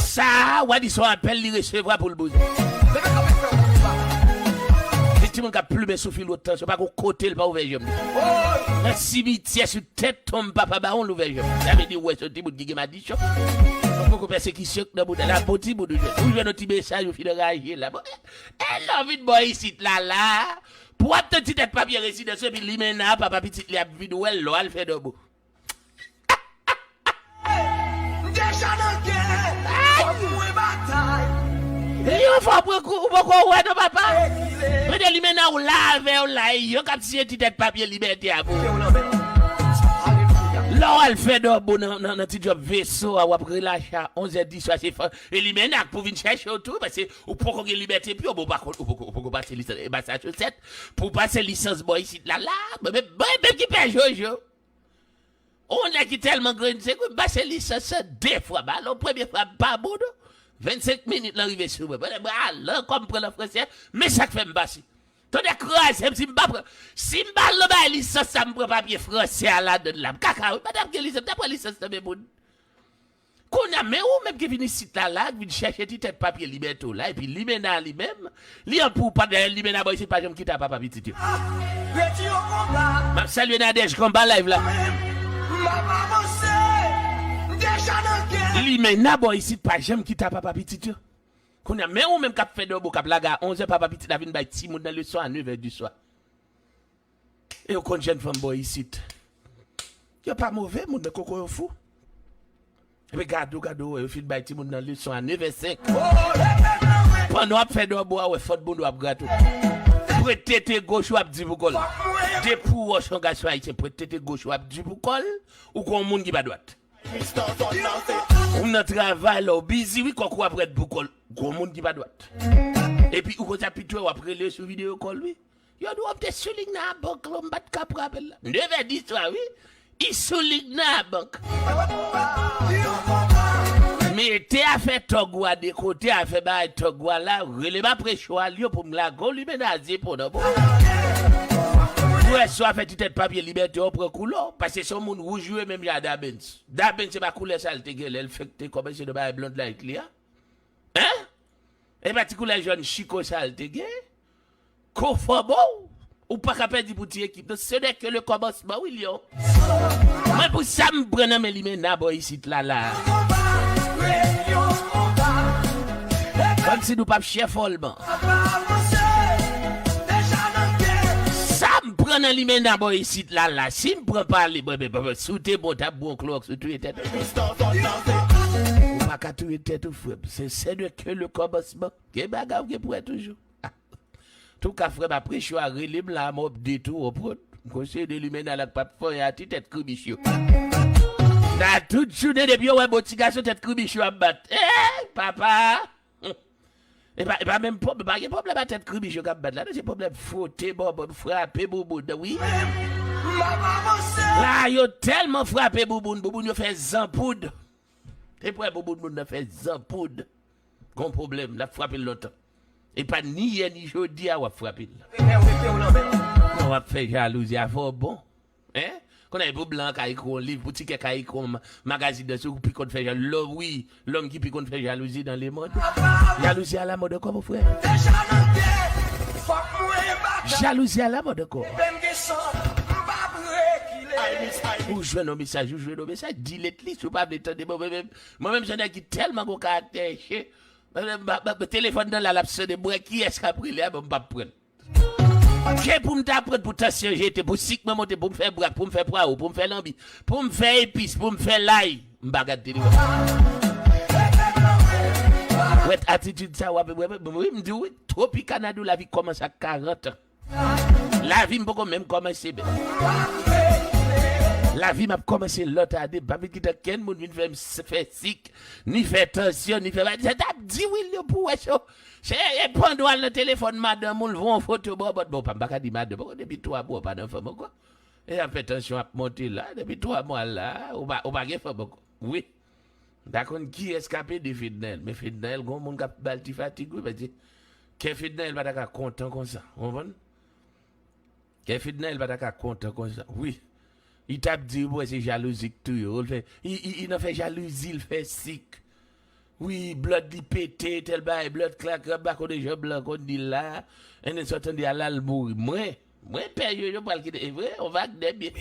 Sa, w a di se yon apèl li resevwa pou l bouzen. Se timoun k ap plimen sou fil wot tansyon, pa gon kote l pa ouvè janm li. Nan simityè sou tèt tonm papa bawon l ouvè janm li. Sa vle di, w wè se yon timoun ki gen madichon. Poko pèsekisyon k nan bouda la, bon timoun ou jwenn. Ou jwenn yon ti mesaj, ou fin anraje la. Bon, e, e lè w vin bò isit la, la. Pou w ap tann ti tèt papye rezidans, epi limena, papa pitit li ap vin wè l lè w al fè dòbo. M deja nan gè, fòk mwen batay. Yo fò pran kou, ou poko wè non, papa. Mete limena ou la avè w la, e yo k ap siyen ti tèt papye libète a pou ou. Lè w al fè dòbo nan, nan, nan ti djòb veso a, w ap relache a onz è di swa, se fò. E limena k pou vin chèche w tou, paske ou poko gen libète pye w, bon, ou pa konn, ou poko, ou poko pase lisans, e ba sa chosèt, pou w pase lisans bò isit la, la, men, men, men, men ki pè jojo. On nèg ki tèlman grenn, se kou m pase lisans lan de fwa, ba, alò, premye fwa, m pa bon, non. Vennsenk minit, l rive sou mwen. Mwen, mwen, alò, kòm pran nan franse, men sa k fè m pase. Tande kraze m, si m pa pran, si m pa al nan bay lisans sa, m pran papye franse a ladann la. M kaka, wi, pa t ap gen lisans, m t ap pran lisans nan men moun. Kounye a, men ou menm ki vin isit la, la, k vin chèche ti tèt papye libète w la, epi limena li menm, li an pou w pa dèyè limena bò isit pa janm kite a papa pitit yo. M ap salye Nadège Konba live la. Limena bò isit pa janm kite a papa pitit yo. Kounye a, men ou menm k ap fè dòbo, k ap lage a onz è, papa pitit la vin bay timoun nan leson a nèf è di swa. E yo konn jèn fanm bò isit. Yo pa move, moun nan koko yo fou. Epi gade w, gade w, yo fin bay timoun nan leson a nèf è senk. Pandan w ap fè dòbo a, wè fòt bounda w ap grate w. Pwent tete goch ou ap di pou kò l. Depi w wè w se yon gason ayisyen, pwent tete goch ou ap di pou kò l, ou gon moun ki pa dwat. Ou nan travay la, ou bizi, wi, kòk ou ap rèd pou kò l. Gon moun ki pa dwat. Epi ou konsa pito w ap rele sou videyo kòl, wi. Yo di w te sou liy nan a bank la, m pa t ka pran apèl la. Nèf è di swa, wi. I sou liy nan a bank. Mete afè tòg ou a de kote, afè bagay tòg ou a la, rele m apre cho a l yo pou m lage w limena zye pou nan bon. Frè so afè ti tèt papye libète w pran koulè w, paske se yon moun wouj ou ye menm jan a Dabens. Dabens se pa koulè sa l te gen lè l fenk te kòmanse nan bagay blond like li a. Hein? E pa ti koulè jòn chiko sa l te gen? Konfòme w. Ou pa ka pèdi pou ti ekip. Non, ce n'est que le commencement, wi, Lyon. Mwen pou sa m pran nan men limena bò isit la, la. Kòmsi nou p ap chè fòlman. Sa m pran nan limena bò isit la, la. Si m pran pale, mwen, mwen, mwen, si w te bon, t ap bon klòks, ou touye tèt ou. Ou pa ka touye tèt ou, frè m. Se, ce n'est que le commencement. Gen bagay ou gen pou wè toujou. Touka, frè m, apre cho a, rele m la, m ap update ou, w konprann? M konseye de limena la k p ap fanyen a ti tèt kribich yo. Nan tout jounen, depi yo wè bon ti gason, tèt kribich yo ap bat. Eh, papa! E pa, e pa menm pwob-, pa gen pwoblèm a tèt kribich yo k ap bat la, non, se pwoblèm fwote bòbòt, frape bouboun, wi. La, yo tèlman frape bouboun, bouboun yo fè zanpoud. Te pwè bouboun moun nan fè zanpoud. Gon pwoblèm, l ap frape l lontan. E pa ni yè ni jodi a w ap frape l. Nan w ap fè jalouzi a fè w bon. Hein? Kounye a pou blan ka ekri yon liv, pou ti kè ka ekri yon ma-, magazin nan sou ou pi konn fè jalou. Lòm, wi, lòm ki pi konn fè jalouzi nan lemond. Jalouzi a lamòd ankò, mon frè. Jalouzi a lamòd ankò. Ou jwenn yon mesaj, ou jwenn yon mesaj, delete li si w pa vle tande. Bon, mwen menm, mwen menm se nèg ki tèlman gon karaktè enche. Mwen menm, ba, ba, ba, telefòn nan la, l ap sonnen, mwen kiyès k ap rele a, bon, m p ap pran l. Ke pou m ta pran pou tansyon jete, pou sik mwen monte, pou m fè brak, pou m fè pwawo, pou m fè lanbi, pou m fè epis, pou m fè lay, m pa gad telefòn. Wè atitid sa w ap, wè, wè, wi, m di w, wi, Tropicana di w lavi kòmanse ak karant an. Lavi m poko menm kòmanse menm. Lavi m ap kòmanse lòt ane, m pa vin kite kenn moun vin fè m s-, fè sik, ni fè tansyon, ni fè bagay. Sa t ap di wi l yo pou wè cho. Se e pandwal nan telefòn madanm ou, l voye yon foto bòbòt. Bon, pa m pa ka di madanm ankò, depi twa mwa w pa nan fanm ankò. E ap fè tansyon ap monte la, depi twa mwa la, ou pa, ou pa gen fanm ankò. Wi. M pa konn kiyès k ap ede Fednaelle, men Fednaelle gon moun k ap ba l ti fatig, wi, paske kè Fednaelle pa ta ka kontan konsa, w konprann? Kè Fednaelle pa ta ka kontan konsa, wi. Li t ap di, wi, se jalouzi k touye w, l fè, li, li, li nan fè jalouzi, l fè sik. Wi, blòd li pete, tèl bagay, blòd klak, m pa konnen jan blan konn di l la, and then sa w tande a la, l mouri. Mwen, Mwen pè Jojo pral kite, e vre, on vag de byen.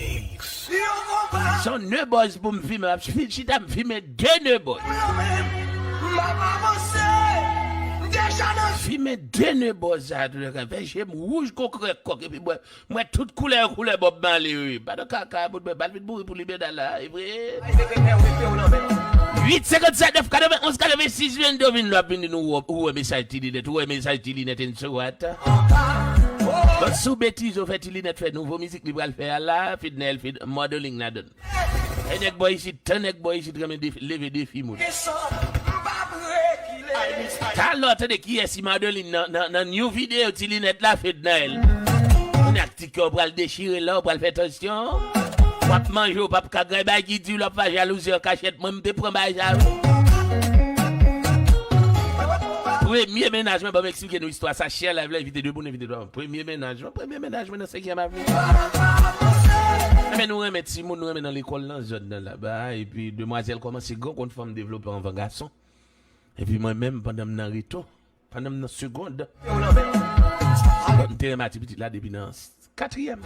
Se yon ne bòz pou m fimen, m ap fi- chita m fimen de ne bòz. Fimen de ne bòz sa a, tou le ka fè je m wouj kon krèk kòk, epi mwen, mwen tout koulè, koulè Bob Marley, wi. Pa nan kaka, bout mwen, pa l vin mouri pou limena la, e vre. Uit senkant sèt nèf katreven onz katreven sis, vin do vin lwa vin nou ou wè mesaj ti linèt, ou wè mesaj ti linèt and so what. Bon, sou betiz ou fè ti linèt fè nouvo mizik li pral fè a la, Fednaelle, Fed modeling ladann. E nèg bò isit, tan nèg bò isit renmen def- leve defi moun. Talè w tande kiyès ki Madeline nan, nan, nan new video ti linèt la, Fednaelle. Moun ak ti kè w pral dechire la, w pral fè tansyon. W ap manje, w p ap ka gay bay ki di w ap fè jalouzi an kachèt. Mwen, m te pran bagay sa, wi. Premye mennaj mwen, ban m eksplike nou istwa sa, share live la, envite de moun, envite twa moun. Premye mennaj mwen, premye mennaj mwen nan senkyèm avni. Renmen nou renmen timoun, nou renmen nan lekòl nan zòn nan laba, epi demwazèl kòmanse gran konn fanm devlope anvan gason. Epi mwen menm, pandan m nan reto, pandan m nan segond, m te renmen a ti pitit la depi nan katriyèm.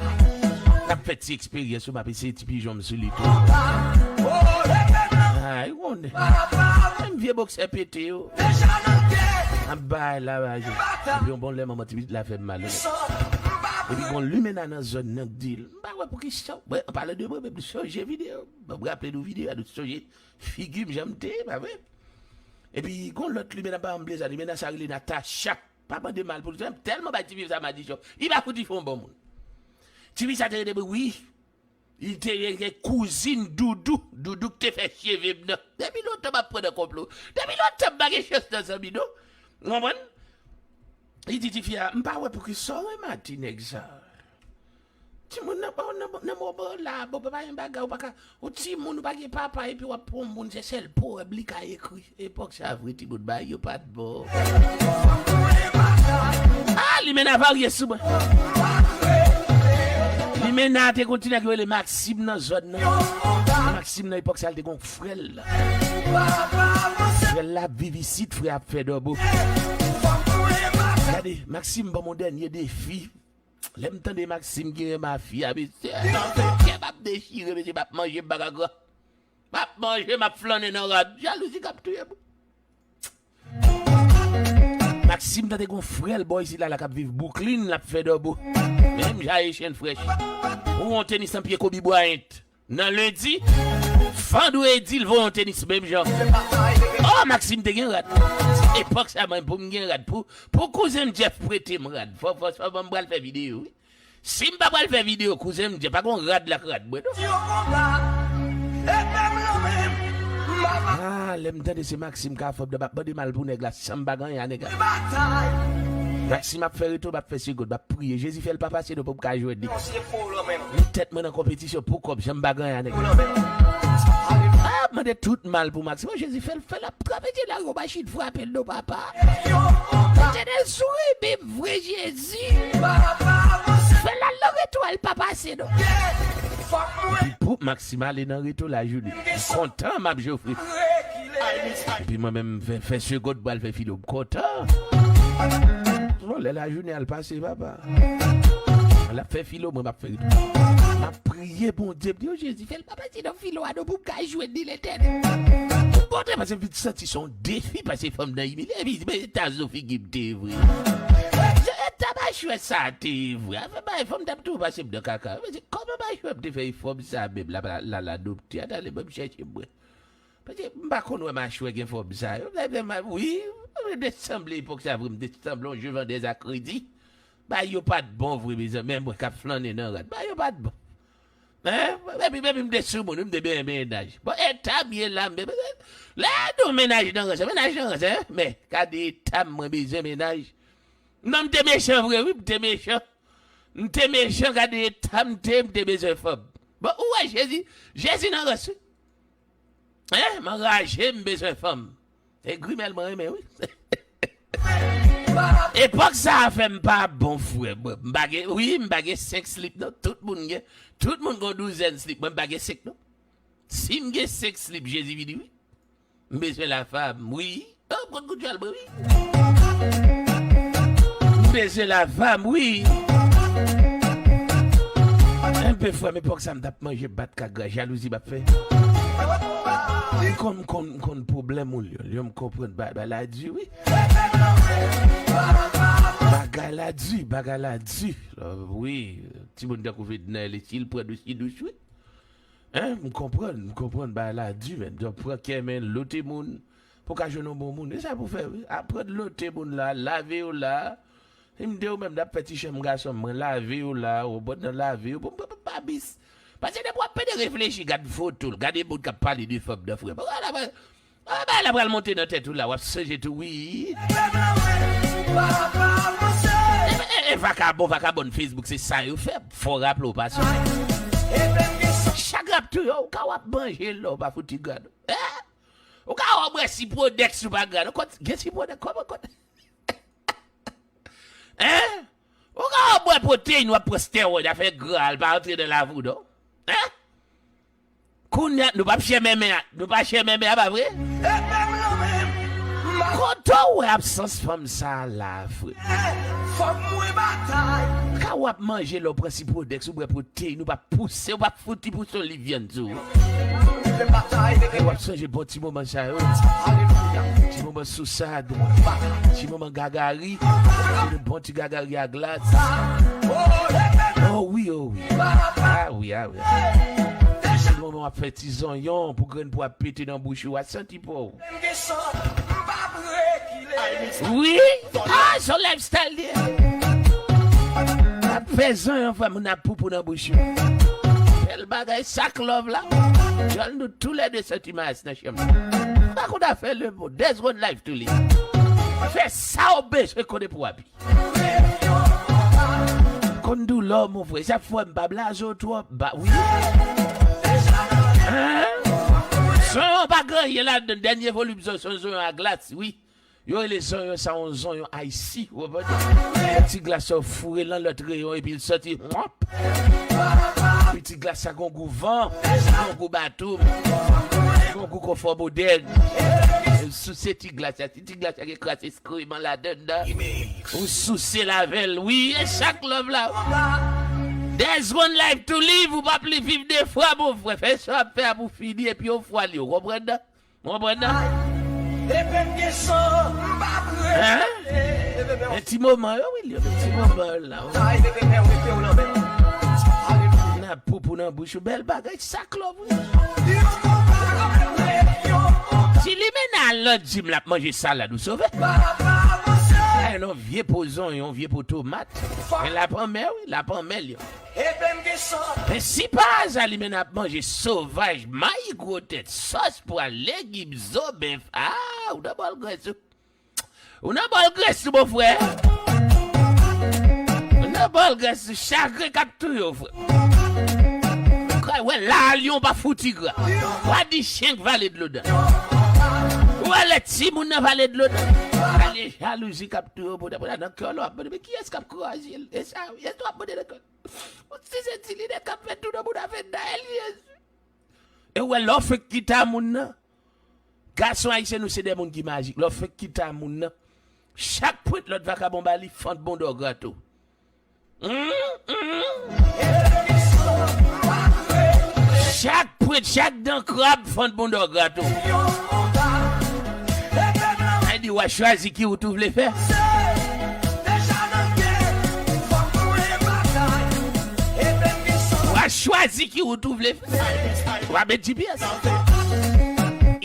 N ap fè ti eksperyans yo, m ap eseye ti pijon m sou li tou. Ay, wonnen. Menm vye boksè pete yo. M ap bay la, bay yo. Epi yon bon lè, manman ti pitit la fè m mal. Epi gon limena nan zòn nan k di l, m pa wè poukisa. Mwen, an palan de mwen menm, nou sonje videyo. Ban m raple nou videyo a, nou sonje figi m jan m te ye, pa vre? Epi gon lòt limena pa anble sa, limena sa rele Natacha. Pa mande mal pou li, tèlman bay tifi sa madichon. Li pa fouti fè yon bon moun. Tifi sa te rele mwen, wi. Li te rele kouzin Doudou. Doudou ki te fè cheve m nan. Depi lontan m ap pran nan konplo. Depi lontan m pa gen chans nan zanmi, non. Ou konprann? Li di tifi a, m pa wè poukisa w renmen ti nèg sa. Timoun nan, nan, nan moman la, bon, pa gen bagay, ou pa ka, ou timoun, ou pa gen papa, epi w ap pran yon moun, se sèl powèm li ka ekri. Epòk sa vre, timoun, bagay yo pa t bon. Ah, limena varye sou mwen. Limena te gon ti nèg yo rele Maxime nan zòn nan. Maxime nan epòk sa, l te gon frè l. Frè l la ap viv isit, frè ap fè dòbo. Gade, Maxime ban m yon dènye defi. Lè m tande Maxime ki renmen a fi a, mesye, kè m ap dechire, mesye, m ap manje, m pa ka gran. M ap manje, m ap flannen nan rad. Jalouzi k ap touye m. Maxime tande gon frè l bò isit la, la k ap viv Brooklyn, l ap fè dòbo. Menm jan Haitian Fresh. Ou wè yon tenis nan pye Kobe Bryant. Nan lendi, vandredi, l voye yon tenis menm jan. Oh, Maxime te gen rad. Epòk sa, mwen, pou m gen rad, pou, pou kouzen m Jeff prete m rad. Fò, fò, fò, ban m pral fè videyo, wi. Si m pa pral fè videyo, kouzen m Jeff, pa gon rad la k rad mwen, non. Ah, lè m tande se Maxime k a fè m, m ap mande mal pou nèg la, san m pa gen anyen a nèg la. Maxime ap fè reto, m ap fè segond, m ap priye. Jezi fè l pa pase non pou m ka jwenn li. Met tèt mwen nan konpetisyon pou kòb, jan m pa gen anyen a nèg. Ah, mande tout mal pou Maxime. Jezi fè l, fè l ap travèse lari, yon machin frape l non, papa. Etènèl, si w renmen m vre, Jezi. Fè l al nan reto a, l pa pase non. Epi pou Maxime ale nan reto lajounen. Kontan m ap jofre. Epi mwen menm fè, fè segond pral fè filo, m kontan. Bon, lè lajounen al pase, papa. L ap fè filo, mwen m ap fè reto. M ap priye Bondye, m di, o Jezi, fè l pa pase nan filo a non pou m ka jwenn li, Letènèl. Pou m montre, paske m vin santi se yon defi, paske fanm nan imilye, epi men eta zo figi m te vre. Eta machwè sa te vre. Afè bay fanm t ap tou pase m nan kaka. Kòman machwè m te fè fòm sa menm la, la, la, la, doptè a, tande, ban m chèche mwen. Paske m pa konn wè machwè gen fòm sa yo. Lè, lè, ma- wi, m te sanble epòk sa vre, m te sanble yon je vendè a kredi. Bagay yo pa t bon vre, mezanmi, men mwen k ap flannen nan rad. Bagay yo pa t bon. Hein? Epi, epi m te sou moun, m te benyen mennaj. Bon, eta m ye la, m te, lè nou mennaj nan ranse, mennaj nan ranse, hein? Men, gade eta m, mwen bezwen mennaj. Non, m te mechan vre, wi, m te mechan. M te mechan, gade eta m te, m te bezwen fanm. Bon, ou wè Jezi, Jezi nan rans, wi. Hein? M anraje, m bezwen fanm. E grimèl mwen renmen, wi. Epòk sa a fè m pa bon, frè. Mwen, m pa gen, wi, m pa gen senk slip, non. Tout moun gen, tout moun gen douzèn slip. Mwen, m pa gen senk, non. Si m gen senk slip, Jezi vini, wi. M bezwen la femme, wi. Oh, m konn kout jwèl mwen, wi. M bezwen la femme, wi. Enben, frè m, epòk sa, m t ap manje bat ka gra, jalouzi m ap fè. M konn, m konn, m konn pwoblèm ou, Lyon. Lyon, m konprann ba-, bagay la di, wi. Bagay la di, bagay la di. Wi, timoun tankou Fedna, li, li pran douch, li douch, wi. Hein, m konprann, m konprann bagay la di, men. Donk, pran kè men, lote moun, pou ka jwenn yon bon moun. E sa pou fè, wi. Aprann lote moun la, lave yo la. Si m te ou menm, n ap fè ti chanm gason, mwen lave yo la, ou bòt nan lave yo, pou m pa, pa, pa bis. Paske depi w ap pede reflechi, gad foto l, gade moun k ap pale de fanm nan, frè. Bagay la, bagay la pral monte nan tèt ou la, w ap sonje tou, wi. E, e, e, vakabon, vakabòn Facebook, se sa yo fè, fò raple w pa sa. Chak rap tou yo, ou ka w ap manje lè w pa fouti gad. Eh? Ou ka w ap bwè Ciprodex ou pa gad. Ou konn, gen Ciprodex, kòman, kòman? Hein? Ou ka w ap bwè pwoteyin, w ap pran stewòy, afè gra, l pa rantre nan lavi w, non. Hein? Kounye a, nou p ap chè menmen a, nou pa chè menmen a, pa vre? Kote w wè absans fanm sa a la, frè? Fòk mwen batay. Ka w ap manje lè w pran Ciprodex, ou bwè pwoteyin, ou p ap pouse, ou p ap fouti pouse yon liv vyann sou ou. E w ap sonje bon ti moman sa yo. Ti moman sousad. Ti moman gagari. Bon ti gagari a glas. Oh wi, oh wi. Ah wi, ah wi. Ti moman w ap fè ti zonyon pou grenn po ap pete nan bouch ou a, santi po w. Wi. Ah, se yon lifestyle li ye. Ap fè zonyon, fè moun ap poupou nan bouch ou. Bèl bagay, sak love la. Djòl, nou toulède santi mayas nan chanm nan. Pa konn afè lemonn. There's one life to live. Fè sa w bezwen konnen pou w ap viv. Konn doulè w, mon frè. Sa fè m pa blaze w twòp. Ba, wi. Hein? Zonyon pa gen anyen ladan. Dènye volim zonyon, se yon zonyon a glas, wi. Yo rele zonyon sa yon zonyon icy, ou konprann? Ti glas sa w foure lan lòt reyon epi l soti. Wop! Epi ti glas sa gon gou van, gon gou bato, gon gou konfò modèn. Ou souse ti glas sa, ti, ti glas sa gen kras eskreman ladann nan. Ou souse l avè l, wi, e sak love la. There's one life to live, ou p ap li viv de fwa, mon frè. Fè sa w ap fè a pou fini, epi yon fwa li, ou konprann nan? Ou konprann nan? Hein? Men ti moman yo, wi, li yo, men ti moman yo la, wi. N ap poupou nan bouch ou, bèl bagay, sak love, wi. Ti limena lòt di m l ap manje salad, ou sove? Ay, non, vye po zonyon, vye po tomat. Men l ap anmè, wi, l ap anmè, li yo. Men si pa aza li menm ap manje sovaj, mayi gwo tèt, sòs pwa, legim, zo, bèf, ah, ou nan bòl grès ou. Ou nan bòl grès ou, mon frè. Ou nan bòl grès ou, chagren k ap touye w, frè. Ou kwè wè la a lyon pa fouti gra. W a di chen k vale dlo dan. Ou wè lè timoun nan vale dlo dan. Pale jalouzi k ap touye w, poutèt, poutèt nan kè w la w ap mande, men kiyès k ap kraze l? E sa, e sa w ap mande nan kè w. Ou si se ti lidè k ap fè tou nan moun afè dayèl, Jezi. E ou wè, lè w fenk kite a moun nan, gason ayisyen nou se de moun ki majik. Lè w fenk kite a moun nan, chak pwent lòt vakabon ba li, fant bon dò grato. Hum, hum. Chak pwent, chak dan krab, fant bon dò grato. Ay di, w a chwazi ki wout ou vle fè. W a chwazi ki wout ou vle fè. W a met G P S.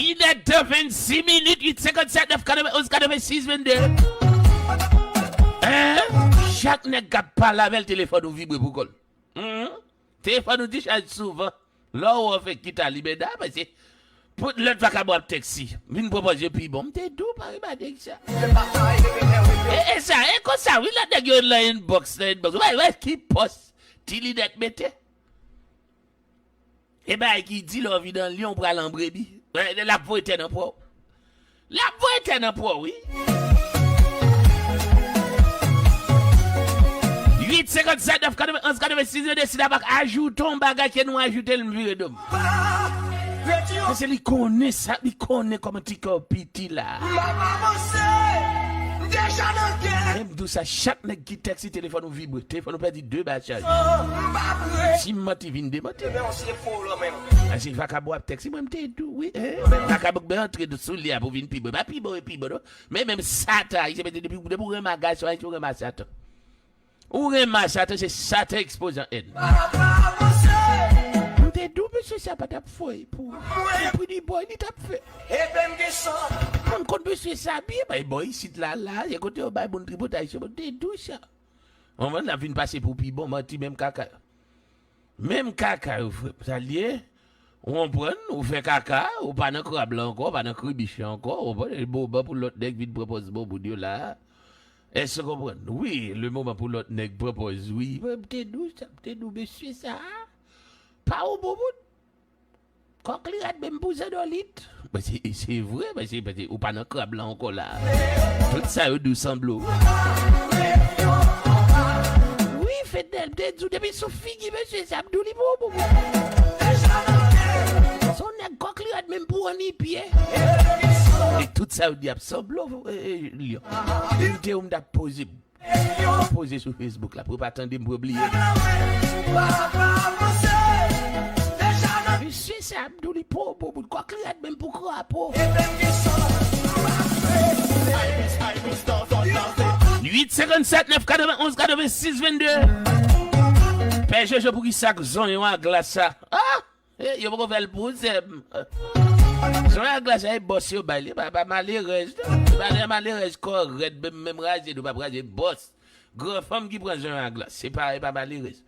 Inèdtan vennsis minit, uit senkannsèt nèf katrevenn onz katrevensis vennde. Hein? Chak nèg k ap pale avè l, telefòn ou vibre pou kò l. Hum. Telefòn ou dichaj souvan. Lè w wè w fenk kite a li menm, paske pou lòt vakabon ap tèks li, vin pwopoze pi bon. M te di w pa rematè sa. E, e sa, e konsa, wi, lòt nèg yo nan inbox, nan inbox. Wè, wè, ki pòs ti linèt mete. E bagay ki di lè w vin nan lyon, w pral an brebi. L ap voye tè nan pwa w. L ap voye tè nan pwa w, wi. Uit senkannsèt nèf katrevenn onz katrevensis, deside a pa ajoute yon bagay ke nou ajoute l, m vire do m. Paske li konnen sa, li konnen kòman ti kè w piti la. M ap avanse, m te Menm dou sa, chak nèg ki tèks li, telefòn ou vibre. Telefòn ou pèdi de ba chaj. Si m manti, vin demanti. Paske vakabon ap tèks li, mwen m te dou, wi. Vakabon k ben antre sou li a pou vin pi bon. Pa pi bon, e pi bon, non. Men menm Satan, Ayisyen mete depi, depi ou renmen gason, Ayisyen ou renmen Satan. Ou renmen Satan, se Satan ekspoze an èn. M te dou, mesye sa pa t ap fè pou, pou di bòy, li t ap fè. Mwen m konn mesye sa byen, bay bò isit la, la, se kote yo bay moun tripotay, se mwen te dou sa. Mwen, mwen, n ap vin pase pou pi bon, manti, menm kaka. Menm kaka yo, frè m, sa l ye, ou konprann, ou fè kaka, ou pa nan krab la ankò, ou pa nan kribich la ankò, ou konprann, e moman pou lòt nèg vin pran pòz bon moun yo la. Èske w konprann? Wi, le moman pou lòt nèg pran pòz, wi. Mwen, m te dou sa, m te dou mesye sa. Pa ou bon moun. Kòk li rèd menm pou zandolit. Paske se vre, paske, paske ou pa nan krab la ankò la. Tout sa yo dou sanble w. Wi, Fednel, m te di w depi sou figi mesye sa, m dou li pou ou. Se yon nèg kòk li rèd menm pou anni pye. E tout sa yo di ap sanble w, e, e, Lyon. M te ou m t ap poze m. Poze sou Facebook la, pou yo pa tande m, pou yo bliye m. Mesye sa, m dou li po, po, bout kòk li rèd menm pou krapo. Uit senkannsèt nèf katrevenn onz katrevensis vennde. Pè Jojo, poukisa k zonyon a glas sa? Ah! Eh, yo poko fè l pou ou, sè m. Zonyon a glas, se bòs yo bay li, pa, pa malerèz, non. Se pa lè malerèz kò rèd, menm, menm raze, nou p ap raze bòs. Gran fanm ki pran zonyon a glas, se pa, se pa malerèz.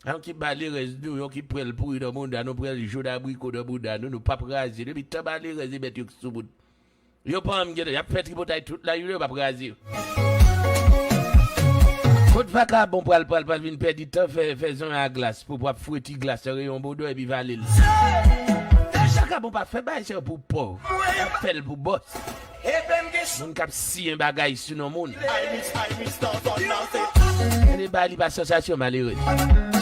Yon ki malerèz nou, yon ki pwèl pouri nan bounda nou, pwèl jòn abriko nan bounda nou, nou p ap raze. Depi tan malerèz e bèt yo k sou moun. Yo pa janm gentan, y ap fè tripotay tout lajounen, yo p ap raze yo. Kot vakabon pral, pral, pral vin pèdi tan fè, fè zonyon a glas pou, pou ap fweti glas nan reyon bodo epi vale l. Vakabon pa fè bagay sa yo pou pòv. Y ap fè l pou bòs. Moun k ap siyen bagay sou non moun. Gade bagay li pa sansasyon malere.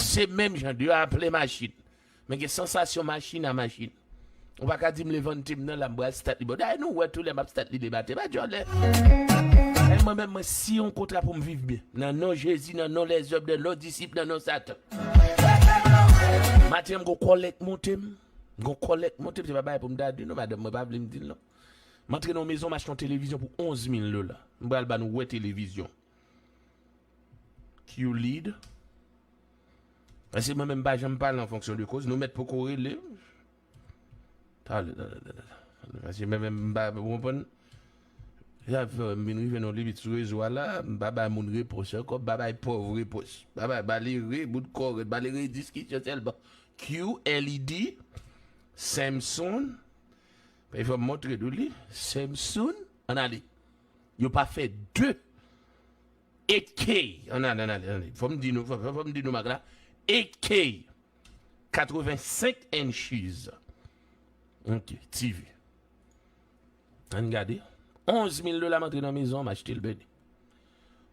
Se menm jan de a plen machin. Men gen sansasyon machin a machin. Ou pa ka di m levante m nan la m pral stat li. Bon, dayè nou wè tou lè m ap stat li de maten, pa djòlè. E mwen menm, mwen siyen yon kontra pou m viv byen. Nan non Jezi, nan non lèzòm, nan non disip, nan non Satan. Maten an, m gon kòlèk monte m. M gon kòlèk monte m, se pa bagay pou m ta di non, madanm mwen pa vle m di l non. M antre nan yon mezon, m achte yon televizyon pou onz mil dola. M pral ba nou wè televizyon. Q-Lead. Paske mwen menm m pa janm pale an fonksyon de koz. Nou mèt poko rele. Talè, talè, talè. Paske mwen menm m pa, ou konprann? Sa fè m vin rive nan limit sou rezo a la, m pa bay moun repons ankò, m pa bay pòv repons. M pa bay malere, moun kòrèt, malere diskisyon sèlman. Q-Lead, Samsung, e fò m montre nou li, Samsung, ann ale. Yo pa fè de. Eight K. Ann ale, ann ale, ann ale. Fò m di nou, fò, fò, fò m di nou mak la. Eight K. Katrevensenk inches. Ok, T V. Ann gade. Onz mil dola m antre nan mezon an, m achte l, beni.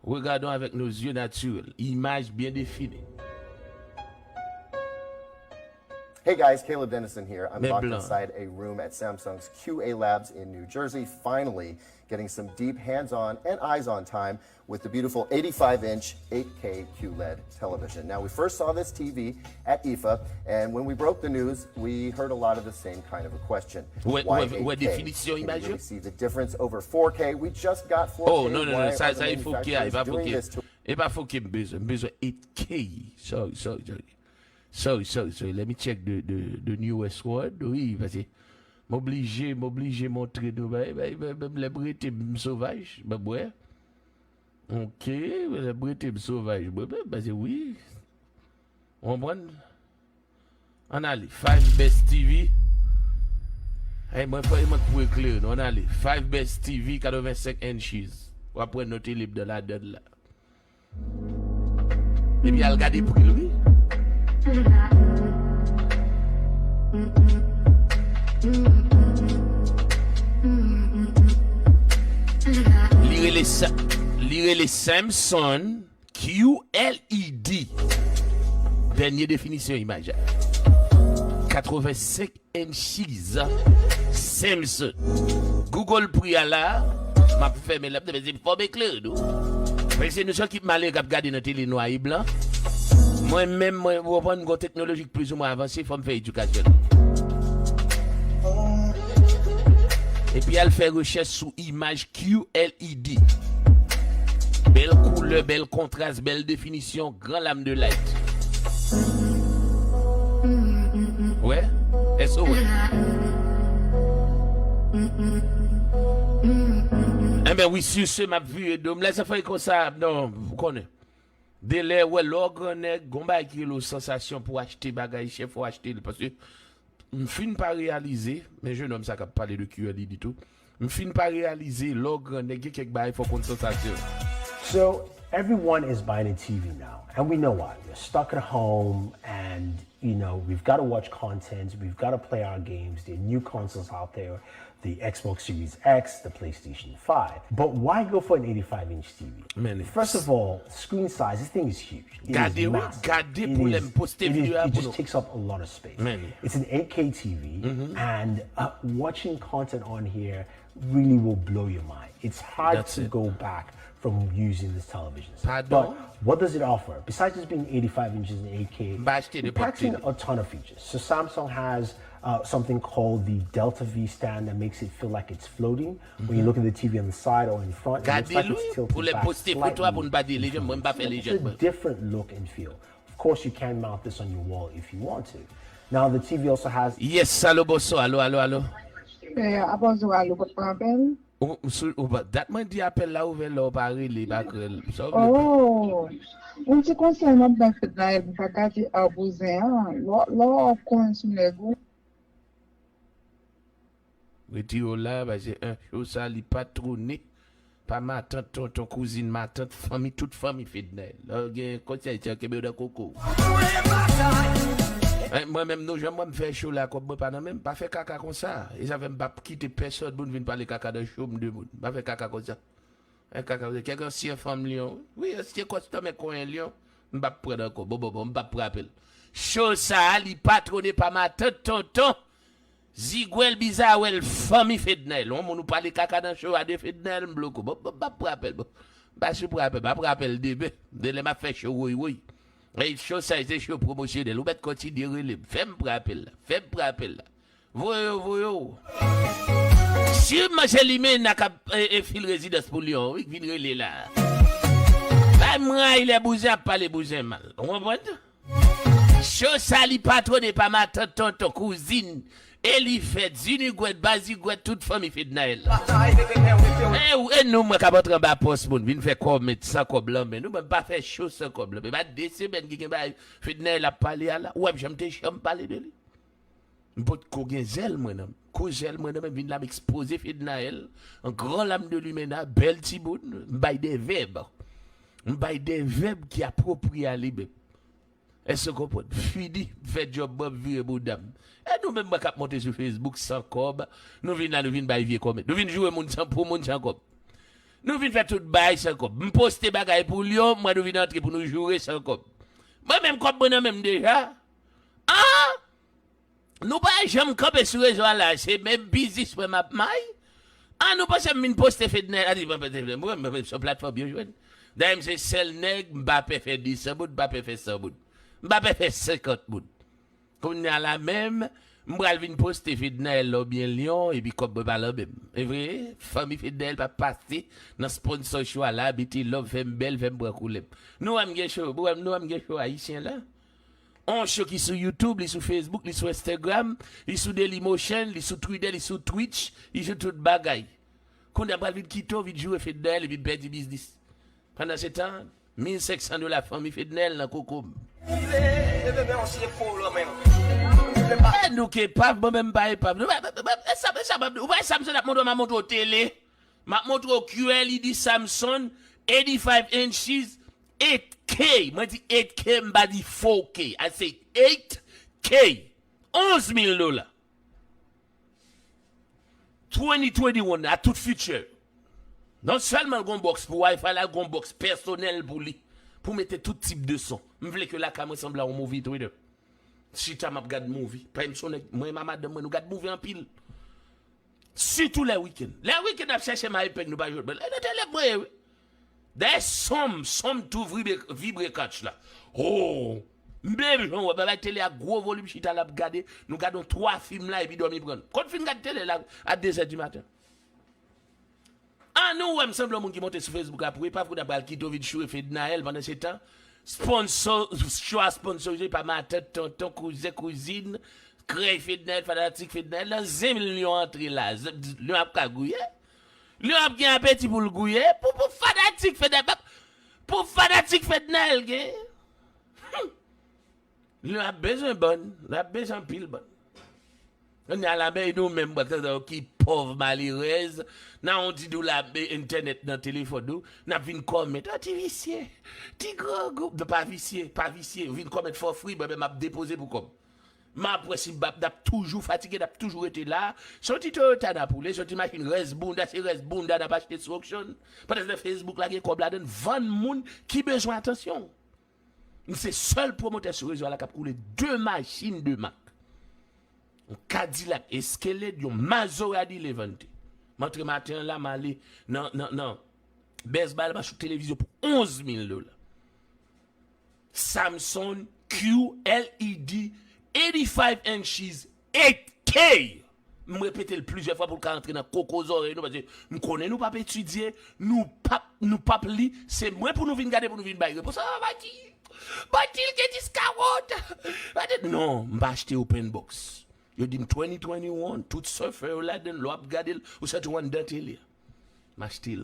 Regardons avec nos yeux naturels. Imaj byen defini. Hey guys, Caleb Dennison here. I'm locked inside a room at Samsung's Q A Labs in New Jersey, finally getting some deep hands on and eyes on time with the beautiful eighty-five inch eight K QLED television. Now, we first saw this T V at IFA, and when we broke the news, we heard a lot of the same kind of a question. Why eight K? Can you really see the difference over four K? We just got four K. Oh, no, no, no, sa, sa e four K, e pa four K. E pa four K m bezwen, m bezwen eight K. Sorry, sorry, sorry. Sorry, sorry, sorry. Let me check the, the, the newest one. Wi, paske m oblije, m oblije montre nou bagay, bagay, bagay, menm lè m rete m sovaj, m ap bwè. Ok, lè m rete m sovaj, mwen menm, paske wi. Ou konprann? Ann ale, five best T V. Ay, mwen fè, mwen k pou eklere nou. Ann ale, five best T V, katrevensenk inches. W ap wè non tele m nan ladann la. Epi al gade pri l, wi. Li rele Sa-, li rele Samsung Q L E D. Dènye definisyon imaj la. Katrevensenk inches. Samsung. Google pri a la. M ap fèmen lè m te fè se fò m eklere tou. Paske nou se ekip malere k ap gade nan tele nwa e blan. Mwen menm, mwen, w konprann, m gon teknoloji k plizoumwen avanse, fò m fè edikasyon. Epi al fè rechèch sou imaj Q L E D. Bèl koulè, bèl kontras, bèl definisyon, gran lam de light. Wè? Èske w wè? Enben wi, sur ce, m ap vire do m. Lè sa fè konsa, non, ou konnen. De lè, wè, lè w gran nèg, gon bagay ki rele w sansasyon pou w achte bagay chè, fò w achte l. Paske m fin pa reyalize, men jenòm sa k ap pale de Q L E D tou, m fin pa reyalize, lè w gran nèg, gen kèk bagay fò w konn sansasyon. So, everyone is buying a T V now, and we know why. We're stuck at home, and, you know, we've got to watch content, we've got to play our games. There are new consoles out there, the Xbox Series X, the PlayStation five. But why go for an eighty-five inch T V? Man, first of all, screen size, this thing is huge. It is massive. Gade, wi, gade pou lè m poste videyo a pou nou. It just takes up a lot of space. Man. It's an eight K T V, and, uh, watching content on here really will blow your mind. It's hard to go back from using this television set. Pardon? But what does it offer? Besides just being eighty-five inches and eight K, it packs in a ton of features. So Samsung has, uh, something called the Delta V stand that makes it feel like it's floating. When you look at the T V on the side or in front, it looks like it's tilted back slightly. Gade l, wi, pou lè poste foto a pou n pa di lejand, mwen m pa fè lejand, mwen. It's a different look and feel. Of course, you can mount this on your wall if you want to. Now, the T V also has... Yes, alo, bonswa, alo, alo, alo. Eh, a, bonjou, alo, w ap pran apèl? Ou, ou sou, ou pa, dat mwen di apèl la ouvè lè w pa rele, pa krèl. Sa w vle di? Oh, yon ti konsèy m ap bay Fednaelle pou pa gade a bouzen an. Lè, lè w ap konn sou nèg ou. Retire w la, paske, en, cho sa li patwone pa matant, tonton, kouzin, matant, fanmi, tout fanmi Fednaelle. Lè w gen konsèy sa, kenbe w nan koko w. En, mwen menm, nou, jan mwen m fè cho la, kòb mwen pa nan men m, pa fè kaka konsa. E sa fè m p ap kite pèsonn moun vin pale kaka nan cho m de moun. Pa fè kaka konsa. En, kaka, kèk ansyen fanm Lyon. Wi, ansyen kòstòm e konyen Lyon. M p ap pran ankò. Bon, bon, bon, m p ap pran apèl. Cho sa a, li patwone pa matant, tonton, zigwèl, bizawèl, fanmi Fednaelle. Yon moun ou pale kaka nan cho a de Fednaelle, m bloke w. Bon, bon, m p ap pran apèl, bon. M pa sou pran apèl, m ap pran apèl demen. De lè m ap fè cho woy woy. E cho sa, se cho pwomosyonèl. Ou mèt kontinye rele m. Fè m pran apèl la. Fè m pran apèl la. Voye yo, voye yo. Siman se Limena k ap, e, e, fil rezidans pou Lyon, wi, k vin rele la. Bay m ray lè bouzen ap pale bouzen mal. Ou konprann? Cho sa li patwone pa matant, tonton, kouzin, Elifèt, Zinigwèt, Bazigwèt, tout fanmi Fednaelle. E, e nou, mwen k ap antre anba pòs moun, vin fè kòmèt san kòb lan men nou, mwen m pa fè cho san kòb lan men. Pa de semèn ki gen bagay Fednaelle ap pale a la, ou wè m jan m te janm pale de li. M potko gen zèl mwen nan men. Kou zèl mwen nan men, m vin la m ekspoze Fednaelle, an gran lam de Limena, bèl timoun, m bay de vèb. M bay de vèb ki apwopriye a li menm. Èske w konprann? Fini, m fè djòb mwen, m vire bouda m. E nou menm mwen k ap monte sou Facebook san kòb, nou vin la, nou vin bay vye kòmèt. Nou vin joure moun san, pou moun san kòb. Nou vin fè tout bagay san kòb. M poste bagay pou Lyon, mwen nou vin antre pou nou joure san kòb. Mwen menm kòb mwen nan men m deja. Ah! Nou pa janm kanpe sou rezo a la, se menm biznis mwen m ap may. An nou panse m vin poste Fednaelle, a di, mwen, mwen, mwen, mwen, se platfòm yo jwenn. Dayè, m se sèl nèg, m pa pè fè de san moun, m pa pè fè san moun. M pa pè fè senkant moun. Kounye a la menm, m pral vin poste Fednaelle lè w byen Lyon, epi kòb mwen pa lan menm. E vre, fanmi Fednaelle pa pase nan sponsor cho a la, mete love, fè m bèl, fè m pran koulè m. Nou wè m gen cho, nou wè m, nou wè m gen cho ayisyen la. On cho ki sou YouTube, li sou Facebook, li sou Instagram, li sou Dailymotion, li sou Twitter, li sou Twitch, li sou tout bagay. Kounye a pral vin kite w, vin joure Fednaelle, epi pèdi biznis. Pandan se tan, mil senk san dola fanmi Fednaelle nan koko m. E nou ke epav, mwen menm m pa epav. Nou, e sa, e sa, ou wè sa, m ap montre w, m ap montre w tele. M ap montre w Q L E D Samsung, eighty-five inches, eight K. Mwen di eight K, m pa di four K. I say eight K. Onz mil dola. Twenty twenty-one a tout feature. Non sèlman l gon box pou Wi-Fi la, l gon box pèsonèl pou li. Pou mete tout tip de son. M vle ke lakay mwen sanble a yon movie theater. Chita m ap gad movie. Paske m se yon nèg, mwen e madanm mwen, nou gad movie anpil. Sitou lè wikenn. Lè wikenn n ap chèche mayi peng nou pa jwenn. E nan tele m mwen ye, wi. Dayè, sonm, sonm tou vibre, vibre katch la. Oh! Menm jan w wè, bagay tele a gwo volim chita l ap gade, nou gade yon twa fim la epi dòmi pran nou. Konn fin gade tele la a de zè di maten. An nou wè m sanble yon moun ki monte sou Facebook la pou epav kounye a pral kite w vin choure Fednaelle pandan se tan sponsor, cho a sponsorize pa matant, tonton, kouzen, kouzin, krèy Fednaelle, fanatik Fednaelle, nan zen milyon antre la, zen milyon ap ka gouye. Li ap gen apeti pou l gouye. Pou, pou fanatik Fednaelle, pou fanatik Fednaelle gen. Hmm. Li ap bezwen bann, li ap bezwen anpil bann. Kounye a la, men nou menm, ki pòv malerèz, nan yon ti dola entènèt nan telefòn nou, n ap vin kòmèt, "Ah, ti visye, ti grangou." Non, pa visye, pa visye, vin kòmèt for free, mwen menm m ap depoze pou kòb. M ap wè si m ap, n ap toujou fatige, n ap toujou rete la. Se yon ti Toyota n ap woule, se yon ti machin rès bounda, se rès bounda n ap achte sou auction. Pandan se tan Facebook la gen kòb ladan, vann moun ki bezwen atansyon. M se sèl pwomotè sou rezo a la k ap woule de machin de mak. Yon Cadillac Escalade, yon Maserati Levante. M antre maten an la, m ale nan, nan, nan Best Buy la, m achte yon televizyon pou onz mil dola. Samsung Q L E D eighty-five inches eight K. M repete l plizyè fwa pou l ka rantre nan koko zòrèy nou, paske m konnen nou p ap etidye, nou p ap, nou p ap li, se mwen pou nou vin gade, pou nou vin bay repons. Ah, Batil, Batil gen dis kawòt. Batil, non, m pa achte open box. Yo di m twenty twenty-one, tout surfer yo ladan l, lè w ap gade l, ou santi w anndan tele a. M achte l.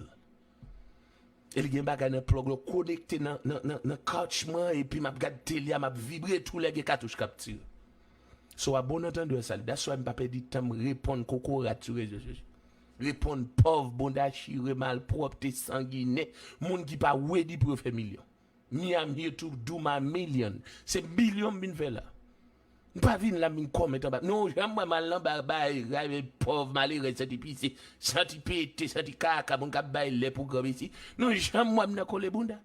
E li gen bagay nan plug la konekte nan, nan, nan, nan couch mwen, epi m ap gad tele a, m ap vibre tou lè gen katouch k ap tire. So, a bon antandè sa, that's why m pa pèdi tan m reponn kokorat sou rezo sosyo. Reponn pòv, bonda chire, malpwòpte, sanginè, moun ki pa ready pou yo fè milyon. Me, I'm here to do my million. Se milyon m vin fè la. M pa vin la, m vin kòmèt anba. Non, janm wè m al anba bay, bay pòv malerèz, santi pise, santi pete, santi kaka, moun k ap bay lè pou granmesi. Non, janm wè m nan kole bounda.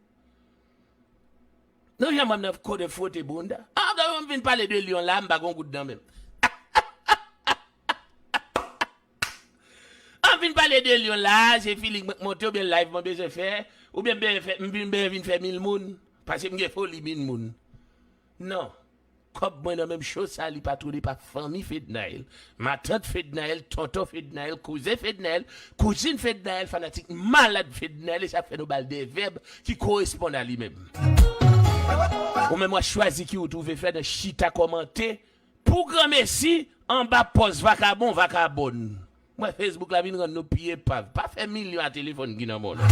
Non, janm wè m nan kole fwote bounda. Ah, m vin pale de lyon la, m pa gon goud nan men m. An vin pale de lyon la, se feeling mwen k monte, oubyen live mwen bezwen fè, oubyen m bezwen fè, m vin, bezwen vin fè mil moun, paske m gen foli mil moun. Non. Kòb mwen nan menm cho sa, li pa tounen pa fanmi Fednaelle, matant Fednaelle, tonton Fednaelle, kouzen Fednaelle, kouzin Fednaelle, fanatik malad Fednaelle, e sa k fè nou ba l de vèb ki koresponn a li menm. Ou menm w a chwazi ki wout ou vle fè nan chita kòmante, pou granmesi, anba pòz vakabon, vakabòn. Mwen, Facebook la vin rann nou pi epav. Pa fè milyon a telefòn ki nan men w la.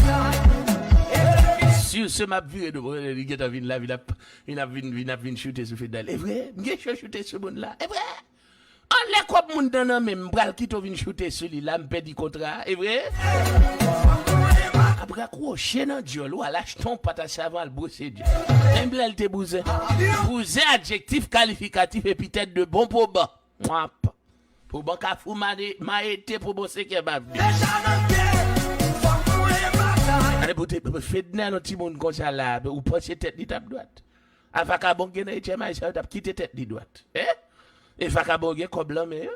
Sur ce, m ap vire do, li gentan vin la, vin ap, vin ap vin, vin ap vin choute sou Fednaelle. E vre, m gen cho choute sou moun la. E vre. Anlè kòb moun nan nan men m, m pral kite w vin choute sou li la, m pèdi kontra a. E vre. Ap rakwoche nan dyòl ou, al achte yon pat a savon, al bwose dyòl. Menm lè l te bouzen. Bouzen, adjektif kalifikatif, epitèt de bon poban. Mwap. Poban kafou mane, mayete, poban senkèm avni. Ale pou te, Fednaelle, yon timoun konsa la, ou panse tèt li t ap dwat? A vakabon gen nan etyèm ay sa yo t ap kite tèt li dwat. Hein? E vakabon gen kòb lan men yo.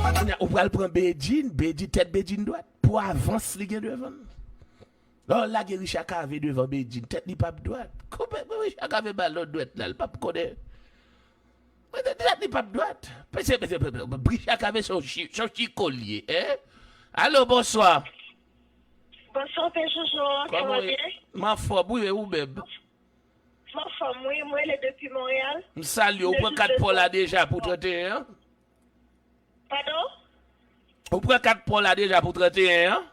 Kounye a, ou pral pran Bedjine, Bedjine, tèt Bedjine dwat. Pou avans li gen devan l. Lè w lage Richard Cavé devan Bedjine, tèt li p ap dwat. Koupe pou Richard Cavé ba l yon dwèt la, l p ap konnen. Tèt li p ap dwat. Pase, pase, pase, Richard Cavé se yon chi-, se yon chiko l ye, hein? Alo, bonswa. Bonswa, Pè Jojo, kòman w ye? M anfòm, wi, e ou menm? M anfòm, wi, mwen rele depi Monreyal. M salye w, ou pran kat pa w la deja pou trannteyen an? Padon? Ou pran kat pa w la deja pou trannteyen an?